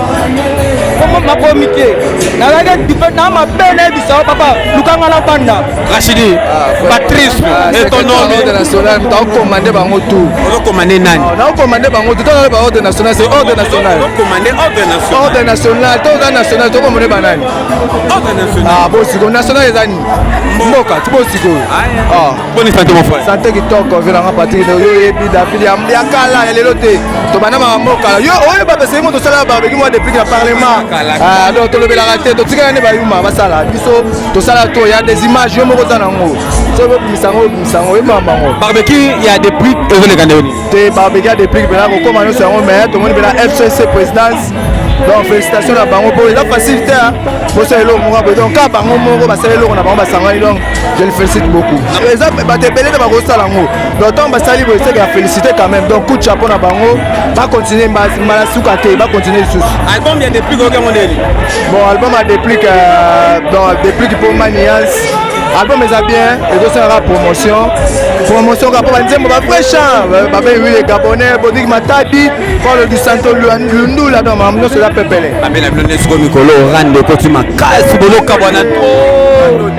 kombo mako mike. Nazalaki étouffé na mabe, nayebisa yo papa, lukanga na banda. Rachidi Patrice Etonome national, moto aokomande bango tout. Ozokomande nani? Naokomande bango tout. Tozala ba ordre national, c'est ordre national. Okomande ordre national. Ordre national, toza national, tokomande banani? Ordre national. Ah, bosiko national eza nini? Mboka ti bosikoyo. Boni santé, mon frère? Santé kitoko, velanga Patrik. Yo oyebi David ya kala, ya lelo te. Tobanda makambo kala. Yo oyeba pese mo tosala barbecue mwa Déplick na parlement. Donc tolobelaka te, totikala nde bayuma basala, biso tosala to ya des images. Yo moko oza nango, soki obimisa yango, obimisa yango, oyebaka bango. Barbecue ya Déplick ezoleka ndenge nini? Te, barbecue ya Déplick mpena kokóma nyonso yango, mais tomoni mpena FCC présidence. Donc félicitation na bango, mpo eza facile te posala eloko moko boye. Donc kaka bango moko basala eloko na bango, basangani. Donc je le félicite beaucoup. Eza bato ebele te bakosala yango. Donc ntango basali boye, seke ya félicité quand même. Donc coup de chapeau na bango, bacontinue mbala suka te, bacontinue lisusu. Album ya Déplick oyoki yango ndeni? Bon, album ya Déplick, donc Déplick mpo maniance, album eza bien, ezosalaka promotion, promotion kaka mpo banzembo bavrai chant babe wi Gabonais Bodrik Matadi, Paulo du Santo Lundula. Donc makambo nyonso eza pepele. Babe na bino nde sikoyo mikolo orande ekoti makasi, bozokabwana.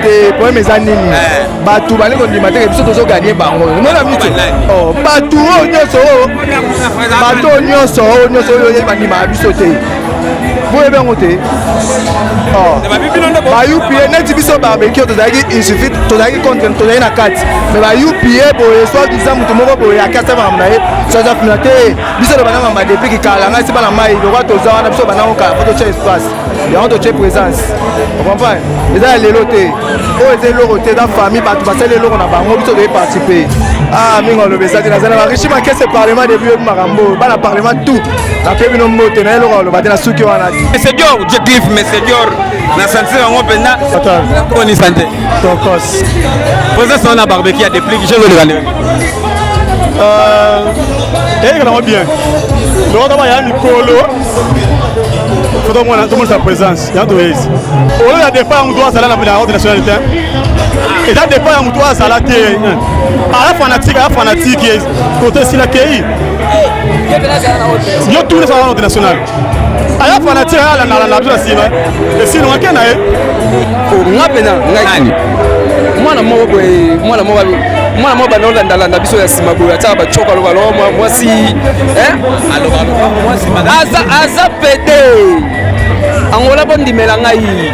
Te, problème eza nini? Bato balingi kondima teke biso tozoganye bango. Mona miso, bato oyo nyonso oyo, bato oyo nyonso oyo nyonso oyo bandimaka biso te, boyebi yango te. Bayupie neti biso barbecue tozalaki insuffit, tozalaki contre, tozalaki na kati, mais bayupie boye, soit disant moto moko boye akasa makambo na ye, so aza fina te. Biso tobanda makambo ya depuis kala. Ngai si bana mai lokwa toza wana, biso bandango kala, po totia espace yango, totie présence, ocomprendre? Eza ya lelo te, oyo eza eloko te, eza famille. Bato basali eloko na bango, biso toye participe. Ah, mingi aloba eza te. Naza na barichi makese parlement depuis yebi makambo bana parlement tout. Nape bino mbote na eloko aloba te na suki wana. Monsieur Dior, Jaclif, Monsieur Dior, na sentir yango mpenza. Boni santé? Tokos. Présence wana barbecue ya Déplick, je oleka ndenge? Eyekaka nango bien. Lokota baya mikolo, faut tomonisa présence ya toyesi oyo ya départ ya moto azala na ordre national te. Eza départ ya moto azala te, aya fanatique, aya fanatique kote esila kei yo tuni ezala ordre national, aya fanatique, aya alandala biso na nsima, esili ake na ye. Nga mpena ngai mwana moko boye, mwana moko banda olandalanda biso ya nsima boye, atiaka bacoka, aloba loba mwasi aza pede Angola. Bondimela ngai,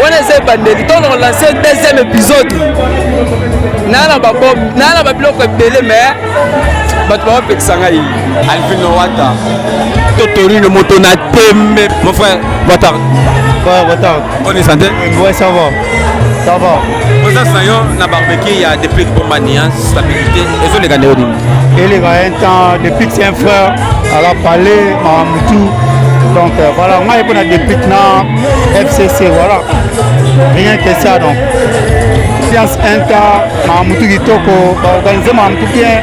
wana eza ebandeli. Ntongo lance deuxième épisode, naa na babombe, naa na babiloko ebele, mais bato bawapekisa ngai. Alvin Wata Totorino, moto na tembe, mon frère, boa tarde. Ouais, boa tarde. Bonne santé? Ouais, ça va. Ça va. Présence na yo na barbecue ya Déplick Bomba Nuance Stabilité ezoleka ndenge nini? Eleka un temps, depuis que c'est un frère, à la palais, mamutu. Donc euh, voilà, ngai mpo na déplique na FCC, voilà. Rien que ça donc. Science inter, mamutu kitoko, baorganize mamutu bien.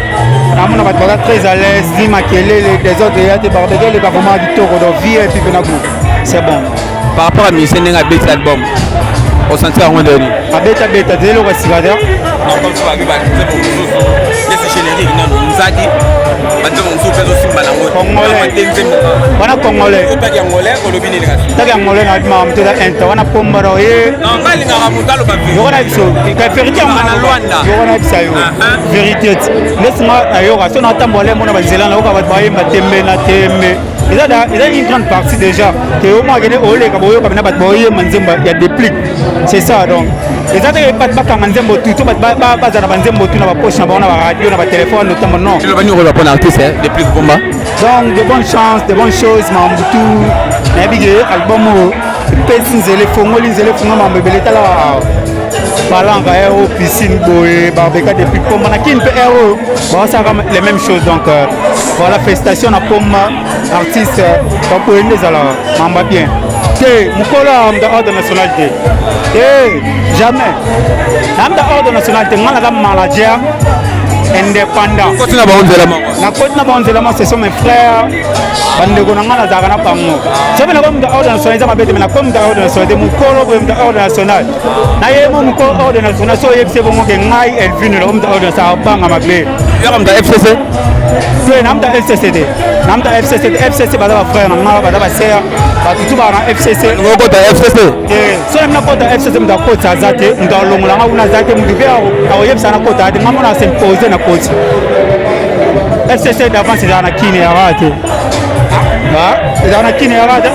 Namona bato baza très à l'aise, ni makelele, désordre eya te, barbecue eleka vraiment kitoko, donc vie et puis na goût. C'est bon. Par rapport à musicien ndenge abeti album, osentir yango ndeni? Abeta beta, te eloko ya sika te. Non, comme ça babi banzembo mosusu neti générique nano nzadi banzembo mosusu mpe ezosimba nango congolais wana congolais otaki angolais olobi nini kasi taki angolais na bima moto eza inter wana pomba na ye non nga alingaka moto aloba yoko na biso ka vérité na Luanda yoko na bisa yo vérité neti nga nayoka so natambola le mona banzela nayoka bato bayemba tembe na tembe eza eza une grande partie déjà ke yo moko akende oleka boyoka bina bato baoyemba nzembo ya déplique c'est ça. Donc eza te bato bakanga nzembo tu to bato bazala na banzembo tu na bapoche na bango, na baradio, na batelefone notamment, non. Liloba nini okoloba mpona artiste Déplique Pomba? Donc de bonnes chances, de bonnes choses, makambo tu nayebi ke album oyo epesi nzela, efongoli nzela, efonga makambo ebele. Tala palanka ere oyo, piscine boye, barbeka depuis Pomba na Kini mpe ere oyo baosalaka les mêmes choses. Donc euh, voilà, félicitation na Pomba artiste. Baboye nde ezalaka mamba bien te. Mokolo ya ordre national te, te, jamais namda ordre national te. Nga naza manager indépendant. Koti na bango nzela moko. Nakoti na bango nzela moko, ce sont mes frères, bandeko na nga, nazalaka na bango. Soki nakomi mutu ordre national, eza mabe te, me nakomi mutu ordre national te. Mokolo boye mutu ordre national nayemo, mokolo ordre national so oyebisi bongo ke ngai Elvino nakomi mutu ordre national, abanga mabe. Yaka mutu FCC. Te, na mutu FCC te, na mutu FCC te. FCC baza bafrère na nga, baza basœur, batutu baka na FCC. Okota FCC? Te, so na nakota FCC, moto akotisa aza te, moto alongola nga kuna aza te, moto mpe akoyebisa nakota te. Nga mona s'impose na koti FCC d'avance. Ezala na Kini yaka te, ezala na Kini yaka te,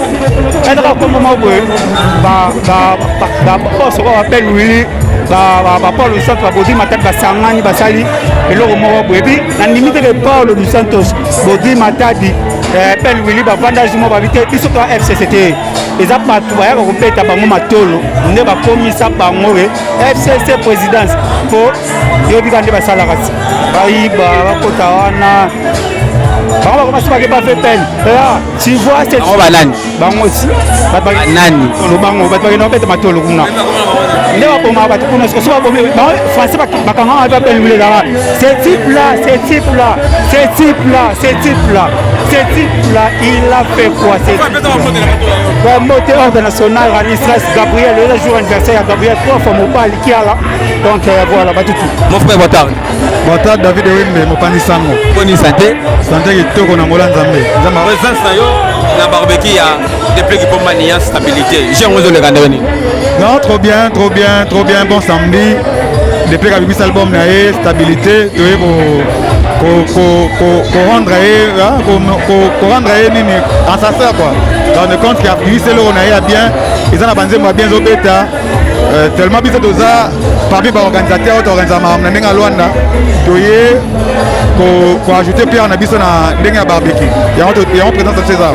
ezaka kombo moko boye. Baboso kwa babel wili, bapaul Lusantos, babodri Matadi basangani, basali eloko moko boye. Epi nandimi te ke Paulo dos Santos, Bodri Matadi, Bel Wili bavandage moko babi te biso toa FCC te. Eza bato bayaka kobeta bango matolo nde bakomisa bango ke FCC présidence, po yobi kaka nde basalaka ti bayiba bakota wana, bango bakoma so bake bafe peine. Tu vois, c'est bango banani? Bango si nani? Bango bato bakenda babeta matolo kuna nde babomaka bato kuna. Soki babomi bango, français bakangaka babelule ezalaka ce type là, ce type là, ce type là, ce type là, ce type là, il a fait quoi? C'est mbote ordre national Ranislas Gabriel. Eza jour anniversaire ya Gabriel, trois fois mobali kiala. Donc euh, voilà, batutu. Mon frère, boa tarde. Boa tarde, David Ewimbe, mopanzi sango. Boni santé? Santé kitoko na ngola Nzambe. Nzambe. Présence na yo na barbecue ya Déplique Pomba ya stabilité. J'ai yango ezoleka ndenge nini? Non, trop bien, trop bien, trop bien. Bon samedi. Depuis kabimisa album na ye stabilité, toye ko rendre ye, ko rendre ye nini, assasseur quoi. Dans le compte ke abimisi eloko na ye ya bien, eza na banzembo ya bien ezobeta tellement biso toza parmi baorganisateur oyo toorganisa makambo na ndenge ya Lwanda, toye koajoute pierre na biso na ndenge ya barbecue. Yango présence na biso eza.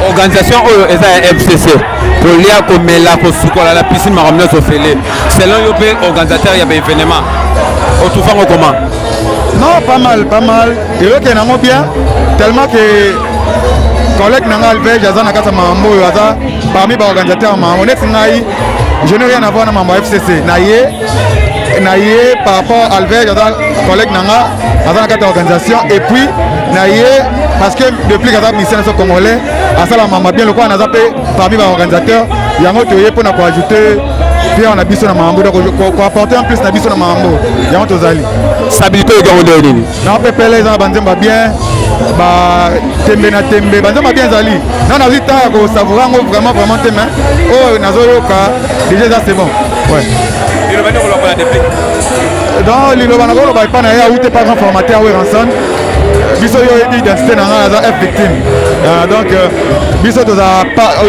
Organisation oyo eza ya FCC, kolia, komela, kosukola na piscine, makambo nyonso ofele. Selon yo mpe organisateur ya baévénement, otrouve yango comment? Non, pas mal, pas mal. Eloko nango bien, tellement que collègue na nga Alvege aza na kati ya makambo oyo, aza parmi baorganisateur ya makambo. Neti ngai, je n'ai rien à voir na mambo ya FCC na ye na ye. Par rapport Alvege aza collègue na nga, aza na kati ya organisation. Et puis na ye parce que depuis aza musicien na biso congolais, asala mama bien. Lokola naza mpe parmi baorganisateur, yango toye mpona koajoute pierre na biso na makambo, koapporter en plus na biso na makambo. Yango tozali. Stabilité oyo yango ndenge nini? Na pepele, eza na banzembo ya bien, batembe na tembe, banzembo ya bien ezali. Na nazwi temps ya kosavoure yango vraiment vraiment te, mais oyo nazoyoka déjà eza, c'est bon, ouais. Liloba nini okoloba mpona Déplique? Donc liloba nakoloba epai na ye, awute pas grand formateur Werrason. Biso yo oyebi identité na ngai, naza F victime. Donc biso tozala,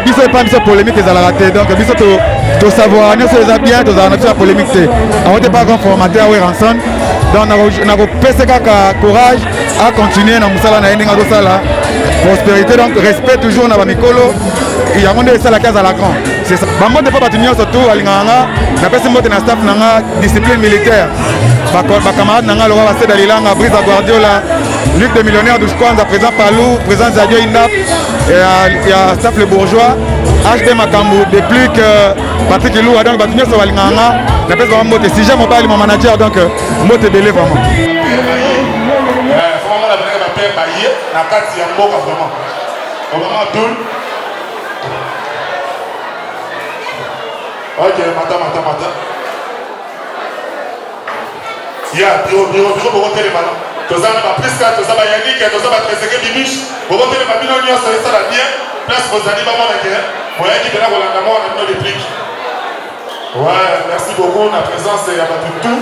biso epai biso polémique ezalaka te. Donc biso tosavoura nyonso eza bien, tozala na biso ya polémique te. Awute pas grand formateur Werrason. Donc nakopesa kaka courage, acontinue na mosala na ye ndenge azosala, prospérité. Donc respect toujours na bamikolo, yango nde esalaki azala grand. C'est ça. Bambote mpo bato nyonso tu balingaka nga, napesi mbote na staff na nga discipline militaire, bacamarade na nga lokola Baseda Lilanga, Brisa Guardiola, Luc de Millionnaire du Kwanza, président Palou, président Zadio Indap, ya staff le bourgeois, HD Makambu, depuis que Patrick Iloua, donc bato nyonso balingaka nga, napesi bango mbote. Sujet mobali, mon manager, donc mbote ebele vraiment. Baye na kati ya mboka vraiment. Obama Abdul. Ok, mata mata mata. Ya biro biro biro bokotelema no. Toza na ba Priska, toza ba Yannick, toza ba Treseke Bibiche. Bokotelema bino nyonso esala bien. Place bozali bamona ke boyaki mpena kolanda mwana bino déplique. Ouais, merci beaucoup na présence ya bato tout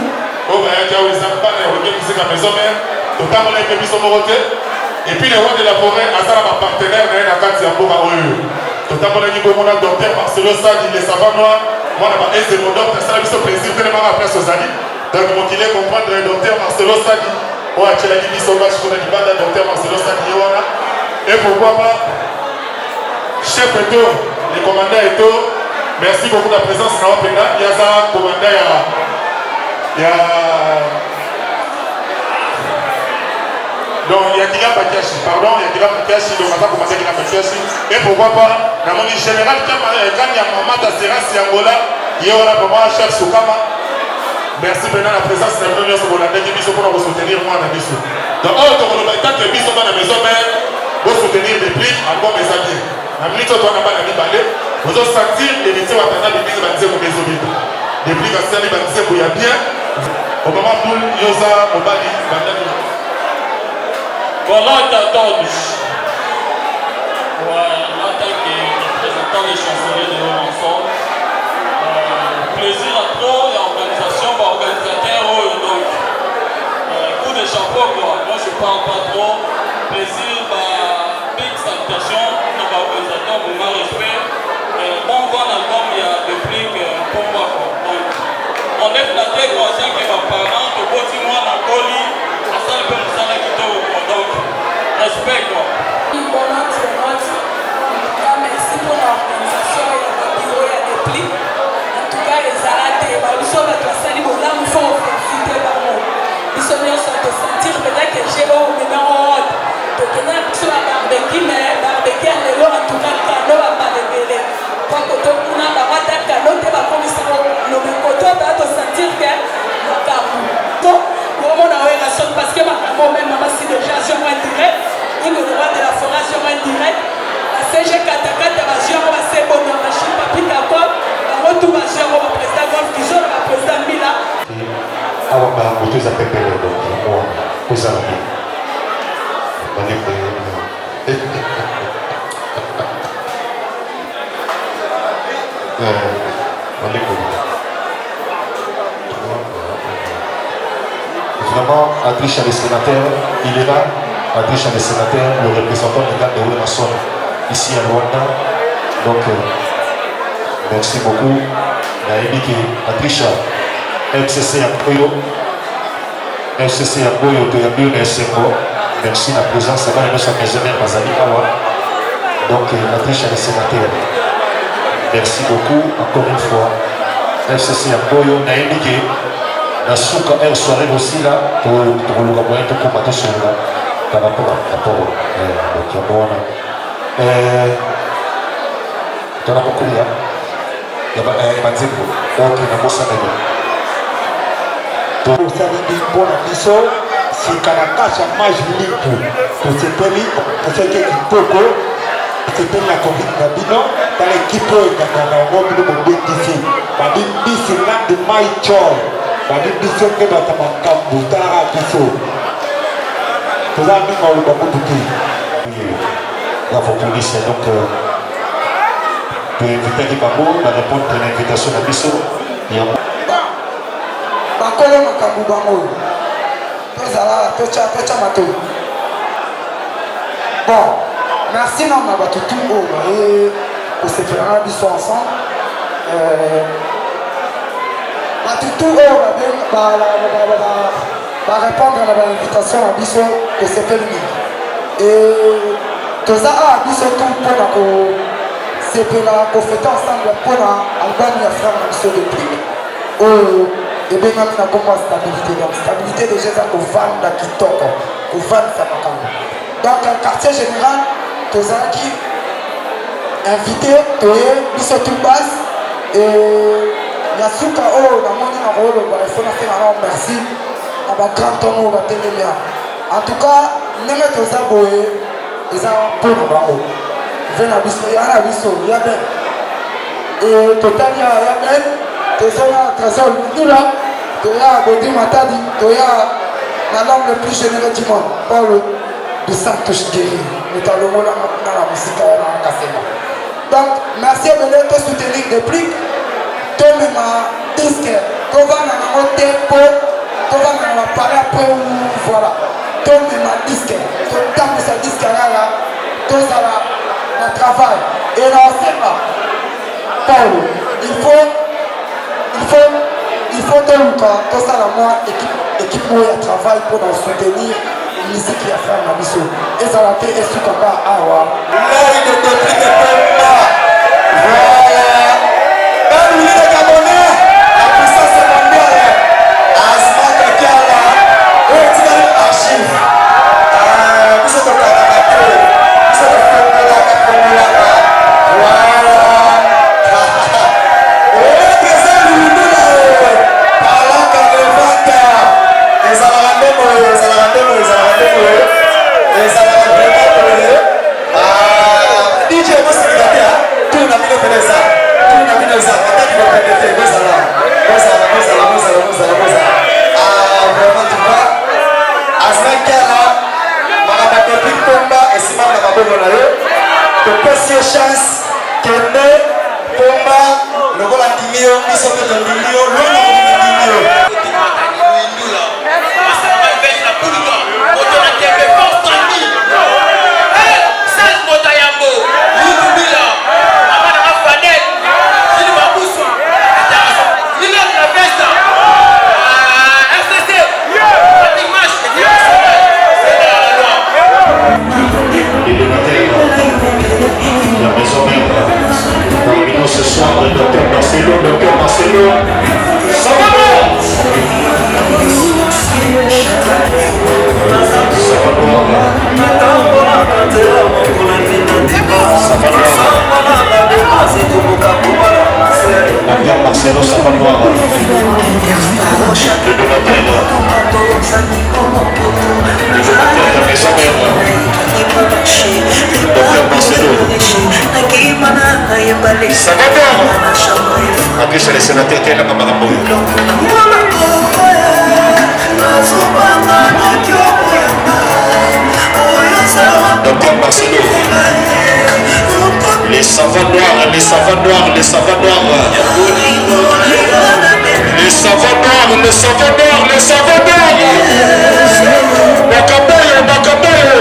oyo bayaki awa eza bana ya Wenge Musica Maison Mère totambolaki mpe biso moko te et puis le roi de la forêt aza na bapartenaire na ye na kati ya mboka oyo totambolaki bongo na docteur Marcelo Sadi le savant noir mwana ba Ezemo donc asala biso plaisir telemaka place ozali donc mokili comprendre docteur Marcelo Sadi oyo atielaki biso basi kuna libanda docteur Marcelo Sadi ye wana et pourquoi pas Chef Eto, le commandant Eto, merci beaucoup de la présence na wapenda. Yaza commandant ya ya donc ya Kila Pakiashi, pardon, ya Kila Pakiashi, donc aza commandant Kila Pakiashi. Et pourquoi pas, namoni général Kanya Mamata Seras Yangola, ye wana vraiment chef Sukama. Merci maintenant la présence na bino nyonso bolandaki biso mpona kosoutenir mwana biso. Donc oyo tokoloba etake biso bana maison mère bo soutenir Deplick, album eza bien. Na minute oyo towana bana mibale bozo sentir Héritier Watanabe ndenge ba nzembo nde ezobeta. Deplick asali ba nzembo ya bien. Obama Abdul yo oza mobali banda nini? Boa noite a todos. Ouais, en tant que représentant des chansonniers de Robinson, euh, plaisir à trop et organisation, bah, organisateur, oh, donc, euh, coup de chapeau quoi. Moi je parle pas trop. Plaisir, bah, big salutation na ba organisateur, vraiment respect. Euh, bon vent album ya Deplick euh, pour moi quoi. Donc, on est flatté conscient que ba parents toboti mwana akoli asali mpe mosala kitoko quoi. Donc, respect quoi. Bon note, bon note. En tout cas, merci pour l'organisation ya ba bureau ya Deplick. En tout cas, ezala te ba biso bato basali bolamu faut féliciter bango. Biso nyonso tosentir mpenza ke je oyo omema ote tokenda na biso ba barbecue mais barbecue ya lelo en tout cas kano bambala ebele po koto kuna bango ata kano te bakomisa lobi koto baa tosentir ke makambo to omona oyo Werrason parce que makambo meme mama si déjà azwi yango indirect Ingo le roi de la forêt azwi yango indirect ba CG katakata bazwi yango basebono machine papi kakol bango tu bazwi yango ba président golf kizola ba président mbila awa makambo to eza pepele donc yango wana kozala bien bandeko. Bandeko, vraiment Adricha le sénateur, il est là. Adricha le sénateur, le représentant légal de Werrason ici à Luanda. Donc merci beaucoup. Nayebi ke Adricha FCC ya Koyo, FCC ya Koyo toyambi yo na esengo. Merci na présence ya bana nyonso ya maison mère bazali awa. Donc Adricha le sénateur, merci beaucoup encore une fois. FCC ya Koyo, nayebi ke na suka heure soirée kosila tokoluka moyen tokóma tosolola par rapport à rapport. Donc yango wana tona kokuya ya banzembo ok nabosanaki. Tosali nini mpo na biso sika na kasha mage limpu tosepeli toseki kitoko tosepeli na convite na bino tala ekipe oyo ekangaka yango bino bobengisi babi mbisi nandi mai chol babi biso nde bato ya makambo talaka biso toza mingi oloba kutu te. Bravo police. Donc toinvitaki bango ba répondre na invitation na biso yango. Bakolo makambo bango tozala totya totya matoi. Bon, merci nano na bato tu oyo baye kosepela na biso ensemble. Bato tu oyo barépondre na bainvitation na biso tosepeli mingi. E toza awa biso tu mpona ko kosepela kofete ensemble mpona album ya frère na biso Deplick oyo ebengami na nkombo ya stabilité. Donc stabilité déjà eza kovanda kitoko, kovandisa makambo. Donc quartier général tozalaki invité, toye biso tout base. Ya suka oyo namoni na koloba, il faut nasenga nao merci na bagrand homme oyo batelemi awa. En tout cas, ndenge toza boye eza mpona bango. Ve na biso, ya na biso ya ben e totali awa ya ben, tozoya Trésor Lundula, toya Bodi Matadi, toya na l'homme le plus généreux du monde, Paul de Santos Guerrier, moto alongolanga kuna na mosika wana Kasenga. Donc merci ebele. Tosoutenir Deplick, tomema disque, tovanda nango te mpo tovanda na bapalais après, voilà. Tomema disque, totambwisa disque yaya, tozala na travail. E na osenga Paulo, il faut toluka tosala mwa équipe moko ya travail mpona soutenir musique ya frère na biso, ezala te esukaka awa. L'œil de Déplick Pomba. Voilà. Ben Willy le Gabonais, la puissance mondiale. Asma Kakiala. Oyo etikali archive. Biso tokangaka te. Biso tofongolaka, fongolaka. Voilà. Oyo Trésor Lundula. Palaka Levanta. Ezalaka nde boye, ezalaka nde boye, ezalaka nde boye. Ezalaka vraiment boye. Ah, DJ bosilika te, tour na bino pene eza, tour na bino eza, ataki kokende te, bozala, bozala, bozala, bozala, bozala, bozala. Ah, vraiment, tu vois, Azma Kiala, makambo ya Deplick Pomba esimami na maboko na yo. Topesi yo chance, kende Pomba lokola ndimi yo, biso mpe tondimi yo, longo ndimi yo. Les donateurs la maison mère. Parmi nous ce soir, le docteur Marcelo, docteur Marcelo. Ça va bon. Ça va bon. Ça va noir. Docteur Marcelo, ça va noir. Le donateur. Le donateur de la maison mère. Docteur Marcelo. Ça va bien. Après, les sénateurs, t'es là, maman. Docteur Marcelo. Les savants noirs, les savants noirs, les savants noirs. Les savants noirs, les savants noirs, les savants noirs. Makaboyo, Makaboyo.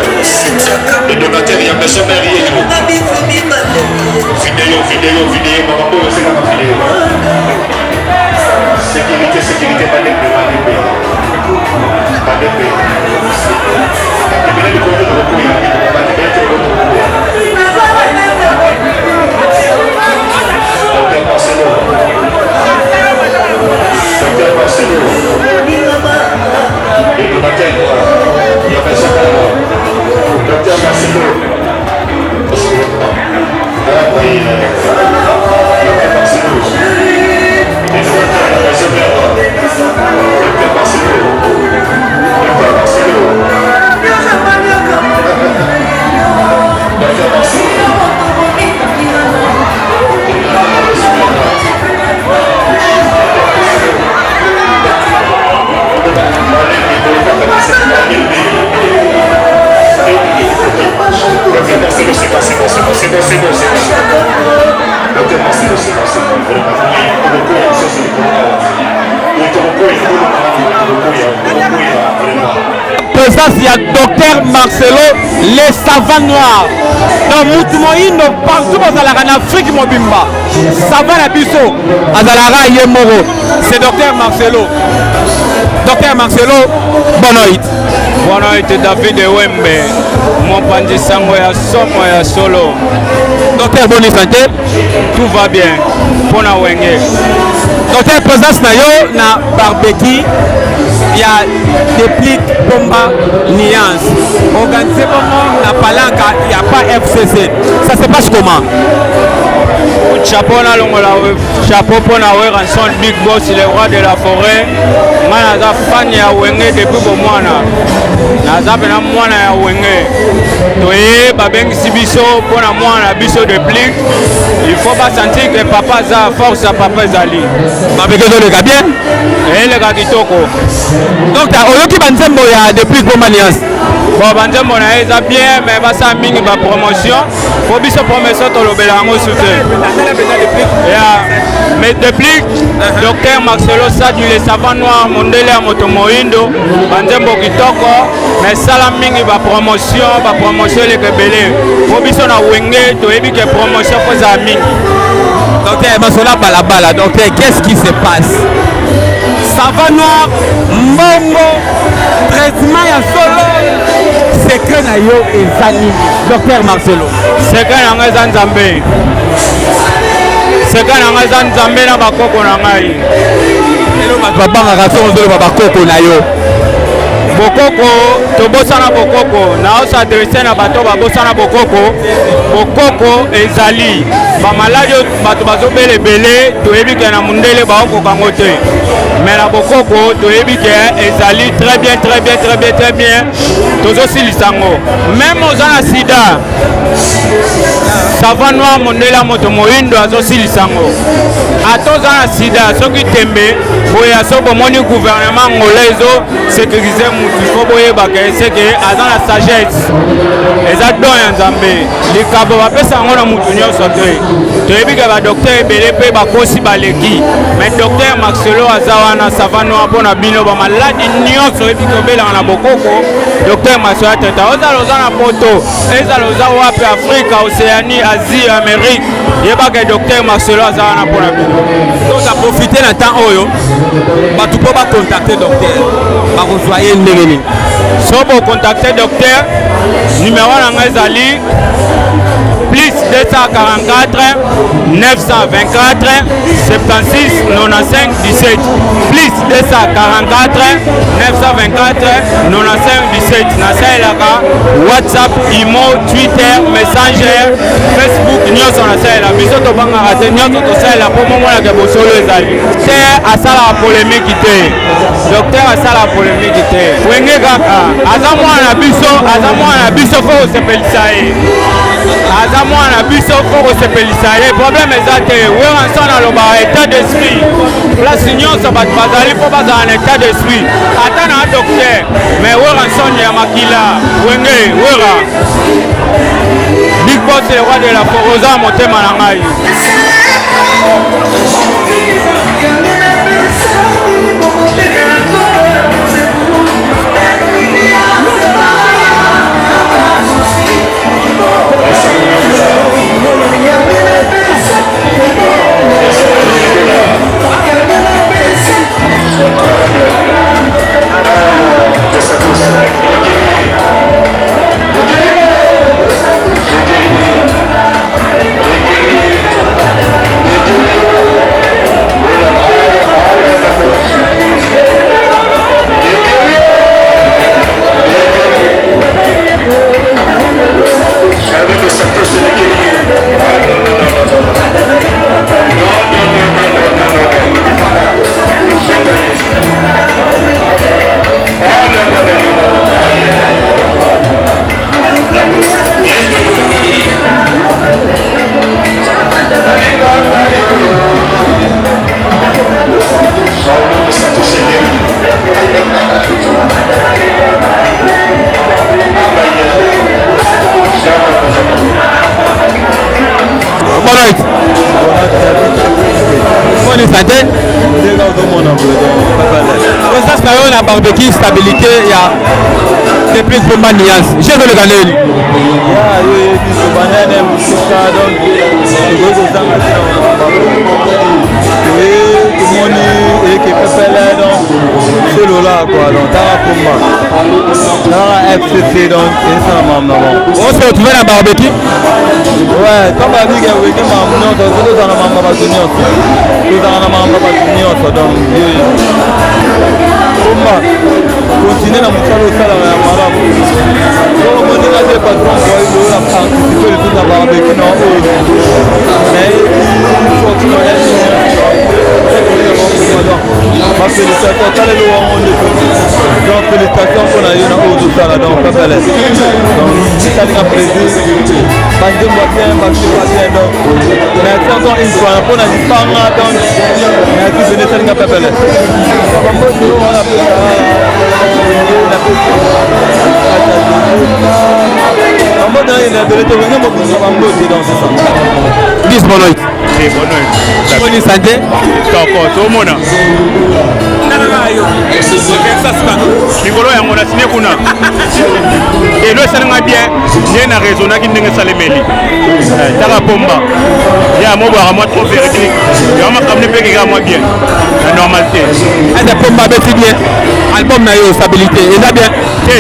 Le donateur, il y a maison mère. Vidéo, vidéo, vidéo, Makaboyo, c'est la vidéo. Sécurité, sécurité, Malembe, Malembe. Malembe. Ebele likolo tokokoya, Malembe tokokoya. Docteur Marcelo. Docteur Marcelo. Le donateur, il y a maison mère. Docteur Marcelo. Docteur Marcelo. Le donateur de la maison mère. Docteur Marcelo. Docteur Marcelo. Docteur Marcelo. Docteur Marcelo, c'est bon, c'est bon, c'est bon, c'est bon, c'est bon, c'est bon. Docteur Marcelo, c'est bon, c'est bon. Vraiment. Ça, c'est le Vraiment. Présence ya docteur Marcelo, le savant noir. Donc mutu moyindo partout bozalaka na Afrique mobimba, savant na biso azalaka ye moko, c'est docteur Marcelo. Docteur Marcelo, bonne nuit. Boa noite David Wembe, mopanzi sango ya somo ya solo. Docteur boni santé? Tout va bien. Pona Wenge. Docteur présence na yo na barbecue ya Deplick Pomba Nuance organisé bongo na Palanka ya pa FCC. Ça se passe comment? Chapeau na longola chapeau pona Werrason Big Boss le roi de la forêt. Nga naza fan ya Wenge depuis bomwana. Naza pena mwana ya Wenge. Toye babengisi biso pona mwana biso Deplick. Il faut ba sentir que papa aza force ya papa ezali. Barbecue ezoleka bien? Eleka kitoko. Donc oyoki banzembo ya Deplick Pomba Nuance? Bon banzembo na ye eza bien mais basala mingi ba promotion. Po biso promotion tolobela yango su te. Ya mais Deplick docteur Marcelo Sadu le savant noir mondele ya moto moyindo banzembo kitoko mais sala mingi ba promotion ba promotion eleka ebele po biso na Wenge toyebi ke promotion fo ezala mingi. Docteur Masola Balabala, docteur, qu'est-ce qui se passe? Savant noir, mbongo, traitement ya solo, secret na yo eza nini? Docteur Marcelo. Secret na ngai eza Nzambe. Secret na ngai eza Nzambe na bakoko na ngai. Lelo bato babangaka soki ozoloba bakoko na yo. Bokoko tobosana bokoko na s'adresse na bato babosana bokoko. Bokoko ezali bamaladi oyo bato bazobela ebele, toyebi ke na mundele baokoka yango te, mais na bokoko toyebi ke ezali très bien très bien très bien très bien, tozosilisa yango. Meme oza na sida, savant noir mondele ya moto moyindo azosilisa yango. Ata oza na sida, soki tembe boya, soki bomoni gouvernement angolais ezo sécuriser mutu, fo boyeba ke seke aza na sagesse, eza don ya Nzambe. Likabo bapesa yango na mutu nyonso te. Toyebi ke ba docteur ebele mpe bakosi baleki, mais docteur Marcelo aza wana savant noir mpo na bino ba maladi nyonso oyebi ke obelaka na bokoko. Docteur Marcelo ateta, ozala oza na poto, ezala oza wapi, Afrika, Océanie, Asie, Amérique, yeba ke docteur Marcelo aza wana mpo na bino. Donc a profiter na temps oyo bato mpo ba contacter docteur bakozwa ye ndenge nini? So bo contacter docteur, numéro na ngai ezali plus 244 924 76 95 17, plus 244 924 95 17. Nasalelaka WhatsApp, Imo, Twitter, Messenger, Facebook, nyonso nasalela. Biso tobangaka te, nyonso tosalela mpo momonaka bosolo ezali te. Asalaka polemiki te, docteur asalaka polemiki te. Wenge kaka aza mwana na biso, aza mwana na biso, fo kosepelisa ye, aza mwana na biso, fo kosepelisa ye. Problème eza te. Werrason alobaka état d'esprit, place nyonso bato bazali mpo bazala na état d'esprit. Ata na docteur, mais Werrason ya makila Wenge Werra Big Boss le roi de la forêt, oza motema na ngai. Bonne santé. Présence na yo na barbecue stabilité ya depuis Pomba Nuance. Je veux le gagner. Ya yo yebi banene mosika donc tokoki kozanga te na toye tomoni eke pepele donc se dollars quoi. Donc tala pomba, tala FCC, donc esala makambo na bango. On se retrouve na barbecue. Ouais, ntango babika wenge makambo nyonso, tozala na makambo ya bato nyonso, tozala na makambo ya bato nyonso. Donc pomba, continue na mosala osalaka ya malamu. Soko omoni nga te, patron oyo na participe lisusu na barbecue na oyo nayebi fortune. Bafélicitation, talelo wango ndeko. Donc félicitation mpona yo na oyo ozosala. Donc pepele, donc esalinga plaisir, banzembo ya bien, basuka bien. Donc merci encore une fois mpona libanga. Donc merci pene, esalinga pepele. Bambote oyo wana napesa, bambote na ebele te, wenge mobimba bambote. Donc c'est ça. Bis, bonne nuit. Eh, bonne nuit. Boni santé? Toko tomona likolo yango na sine kuna. Elo esalinga bien nde na raisonnaki ndenge esalemeli. Taka pomba ya mobwaka mwa trop véridique, yango makambo ne mpe keka mwa bien na normalité. Eza pomba abeti bien album na yo, stabilité eza bien. Te,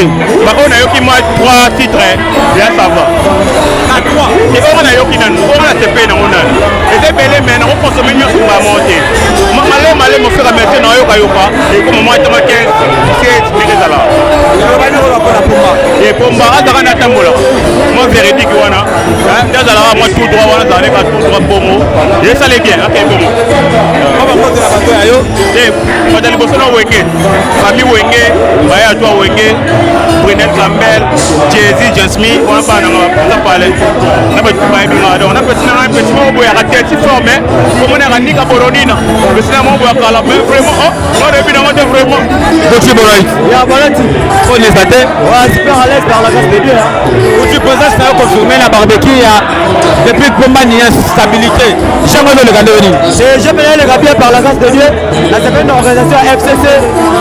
baoyo nayoki mwa trois titres ya, ça va. Te, oyo nayoki nanu, oyo na sepe nango nanu eza ebele, mais nakokonsome nyonso mbamo te. Malema malema, ofeka merci, nayokayoka ekoma mwa tama 15 17 ndenge ezala. E pomba azalaka na atambola mwa véridique wana, nde azalaka mwa tout droit wana, azalaka neka tout droit bongo, esale bien, ake bongo te. Bato liboso na Wenge, famille Wenge, baya twa Wenge, Brunel Campbell, Jezi Jasmi wana, bana nanga baza pale na bato bayebi nga. Donc napesi nanga pesi moko boye yaka teti fort, mais komonaka nika boronina, pesi na moko boye ya kala, mais vraiment oh oyebi nango te vraiment. Gauthier Bonoit. Ya Bonoit. On est santé. Ouais, super à l'aise par la grâce de Dieu. Hein. Où tu présence na confirmé la barbecue ya depuis Pomba ni stabilité. Jamais le gars Et je vais le bien par la grâce de Dieu. La semaine d'organisation FCC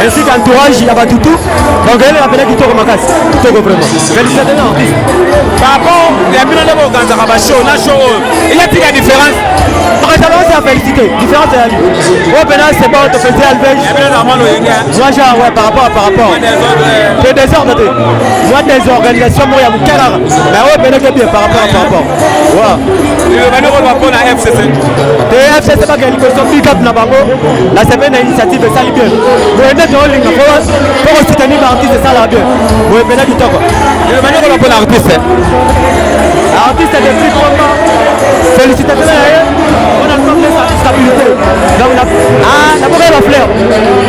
ainsi qu'entourage ya Batutu. Donc elle a appelé Kitoko Makasi. Kitoko vraiment. Félicitations artiste. Par rapport ya bino nde bokanzaka ba show na show oyo, il y a la différence? Vraiment, c'est à féliciter. Différence c'est la vie. Ouais, maintenant c'est bon, tu fais Alves. Moi genre ouais, par rapport. C'est désordre te. Moi des organisations, moi il y a mon carré. Mais ouais, maintenant c'est bien par rapport. Ouais. Bani koloba mpona FCC? Te, FCC bakende liboso, big up na bango. La semaine na initiative esali bien boye nde tolinga po kosoutenir baartiste, esalaka bien boye mpena kitoko. Bani koloba mpona artiste? Artiste depuis Pomba, félicitation na ye mpona stabilité. Donc naboka ye bafleur,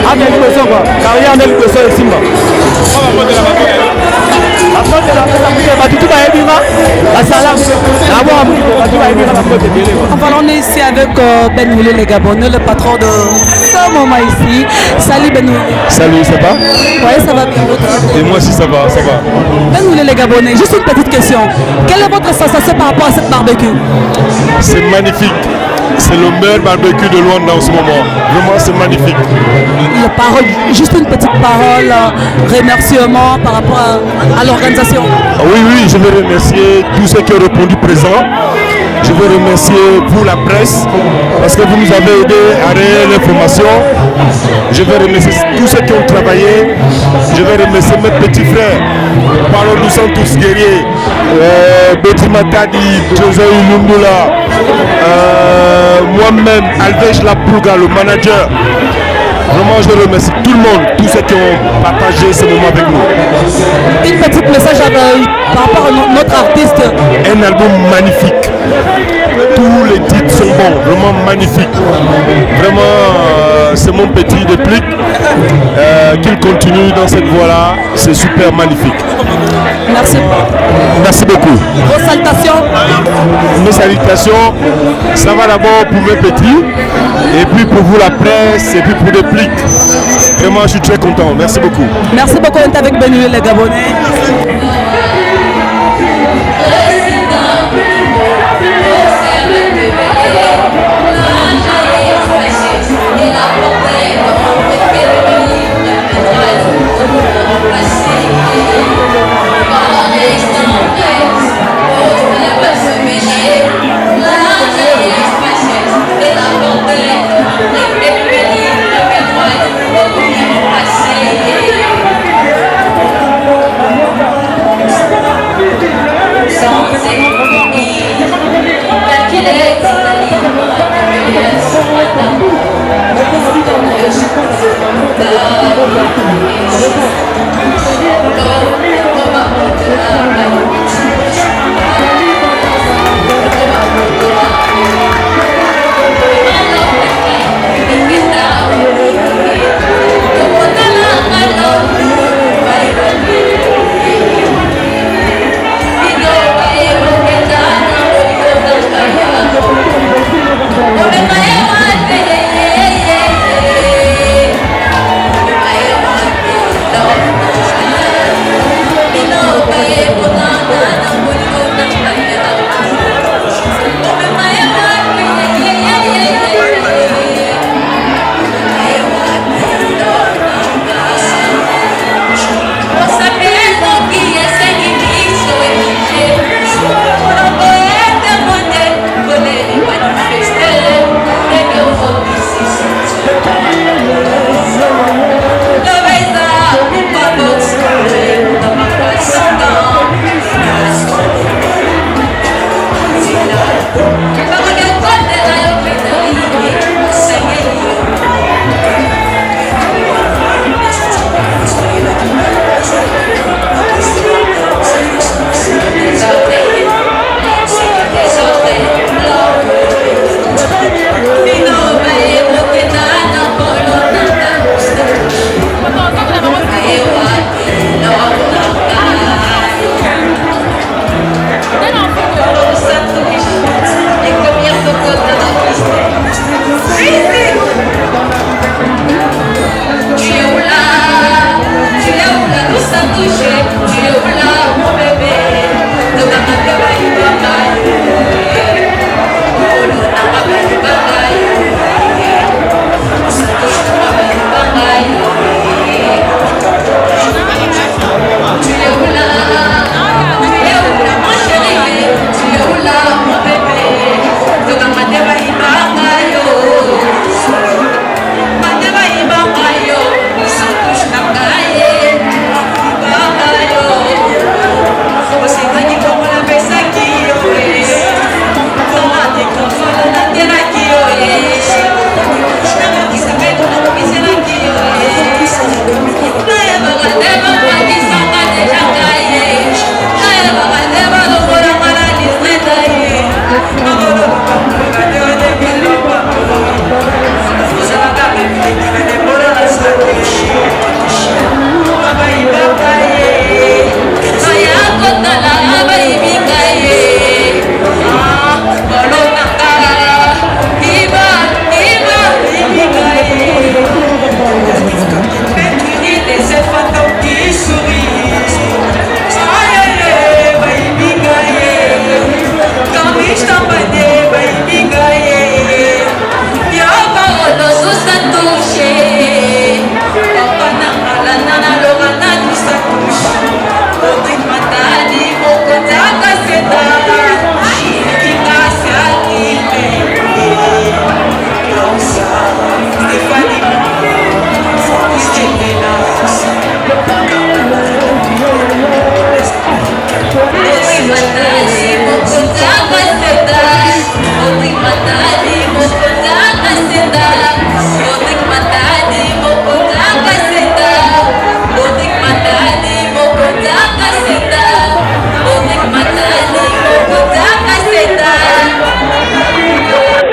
akende liboso quoi, carrière nde liboso esimba. Batutu bayebi nga, basala nabwaka bato bayebi nga, bakote ebele. Enfin, on est ici avec Ben Willy le Gabonais, le patron de ce moment ici. Salut Ben Willy. Salut, ça va? Oui, ça va bien. Et moi aussi, ça va, ça va. Ben Willy le Gabonais, juste une petite question. Quelle est votre sensation par rapport à cette barbecue? C'est magnifique. C'est le meilleur barbecue de Luanda en ce moment. Vraiment, c'est magnifique. La parole, juste une petite parole, remerciement par rapport à l'organisation. Ah oui, je veux remercier tous ceux qui ont répondu présent. Je veux remercier vous, la presse, parce que vous nous avez aidé à relayer l'information. Je veux remercier tous ceux qui ont travaillé. Je veux remercier mes petits frères. Parlons, nous sommes tous guerriers. Betty Matadi, José Ilundula, moi-même, Alves Lapouga, le manager. Vraiment, je remercie tout le monde, tous ceux qui ont partagé ce moment avec nous. Une petite message par rapport à notre artiste. Un album magnifique. Tous les titres sont bons, vraiment magnifique. Vraiment, c'est mon petit déplique. Qu'il continue dans cette voie-là, c'est super magnifique. Merci. Merci beaucoup. Vos salutations. Mes salutations, ça va d'abord pour mes petits, et puis pour vous la presse, et puis pour Déplique. Vraiment, je suis très content. Merci beaucoup. Merci beaucoup d'être avec Benuel le Gabonais.